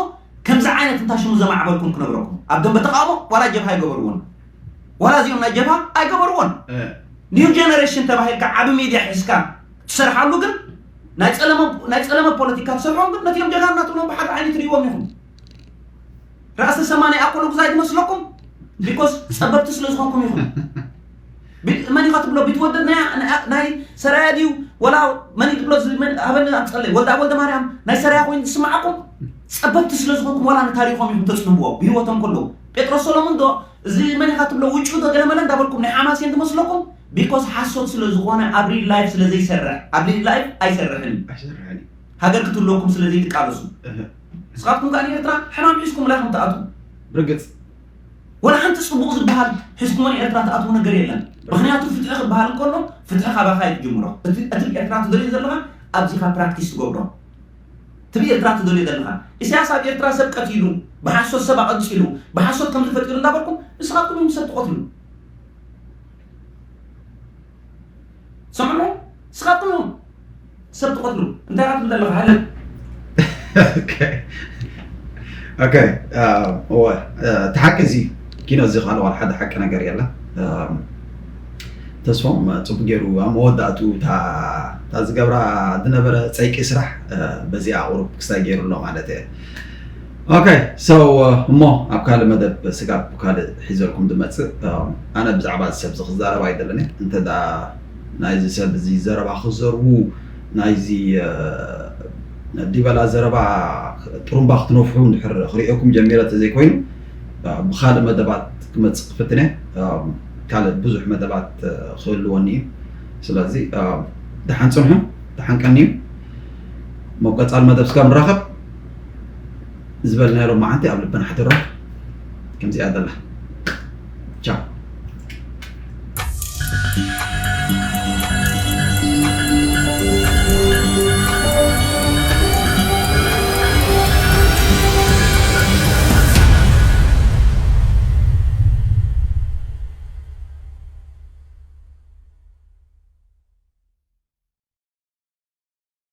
ከምዚ ዓይነት እንታ ሽሙ ዘማዕበልኩም ክነግረኩም ኣብ ደንበ ተቃውሞ ዋላ ጀብሃ ኣይገበርዎን ዋላ እዚኦም ናይ ጀብሃ ኣይገበርዎን ኒው ጀነሬሽን ተባሂልካ ዓቢ ሚድያ ሒዝካ ትሰርሓሉ ግን ናይ ፀለመ ፖለቲካ ትሰርሖም ግን ነቲኦም ጀጋና ትብሎም ብሓደ ዓይነት ርእዎም ኢኹም ራእሲ ሰማንያ ኣኮሎ ጉዛይ ትመስለኩም because ፀበብቲ ስለ ዝኾንኩም ኢኹም መን ኢኻ ትብሎ ቢትወደድ ናይ ሰራያ ድዩ ወላ መን ትብሎ ሃበኒ ኣምፀለይ ወልዳ ወልደ ማርያም ናይ ሰራያ ኮይኑ ዝስማዓኩም ፀበብቲ ስለ ዝኾንኩም ዋላ ንታሪኾም ኢኹም ተፅንብዎ ብሂወቶም ከለዉ ጴጥሮስ ሰሎሙን ዶ እዚ መን ኢኻ ትብሎ ውጭ ዶ ገለመለ እንዳበልኩም ናይ ሓማሴን ትመስለኩም because ሓሶት ስለ ዝኾነ ኣብ real life ስለ ዘይሰርሕ ኣብ real life ኣይሰርሕን ኣይሰርሕን ሃገር ክትህልወኩም ስለ ዘይትቃለሱ ንስኻትኩም ከዓ ንኤርትራ ሕማም ሒዝኩም ላ ከምትኣትዉ ርግፅ ወላ ሓንቲ ፅቡቕ ዝበሃል ሒዝኩሞ ንኤርትራ ትኣትዉ ነገር የለን ምኽንያቱ ፍትሒ ክበሃል እንከሎ ፍትሒ ካባኻ እዩ ትጅምሮ እቲ ኤርትራ ትደልዮ ዘለኻ ኣብዚኻ ፕራክቲስ ትገብሮ ትብ ኤርትራ ትደልዮ ዘለኻ። ኢሳያስ ኣብ ኤርትራ ሰብ ቀቲሉ፣ ብሓሶት ሰብ ኣቐጺሉ፣ ብሓሶት ከምዚ ፈጢሩ እንዳበልኩም ንስኻትኩም እዮም ሰብ ትቐትሉ። ሰምዑ፣ ንስኻትኩም እዮም ሰብ ትቐትሉ። እንታይ ኢኻ ትብል ዘለኻ? ሃለል። ኦኬ፣ እወ፣ እቲ ሓቂ እዚ ኪኖ እዚ ካልእ ዋላ ሓደ ሓቂ ነገር የለን። ተስፎም ጽቡቅ ገይሩ ኣብ መወዳእቱ እታ ዝገብራ ዝነበረ ጸይቂ ስራሕ በዚኣ ቁሩብ ክስታይ ገይሩ ኣሎ ማለት እየ። ኦኬ፣ so እሞ ኣብ ካልእ መደብ ስጋብ ካልእ ሒዘልኩም ዝመጽእ፣ ኣነ ብዛዕባ እዚ ሰብ እዚ ክዛረብ ኣይደለኒ። እንተ ናይዚ ሰብ እዚ ዘረባ ክዘርቡ ናይዚ ዲበላ ዘረባ ጥሩምባ ክትነፍሑ እንድሕር ክርእየኩም ጀሚረ ተዘይኮይኑ፣ ብካልእ መደባት ክመጽእ ክፍትነ። ካልእ ብዙሕ መደባት ክህልወኒ እዩ። ስለዚ ደሓን ጽንሑ፣ ደሓን ቀንዩ። መቀጻል መደብ ስጋብ ንራኸብ ዝበልናዮ ሎማዓንቲ ኣብ ልብና ሓድራ። ከምዚኣ ዘላ ቻው።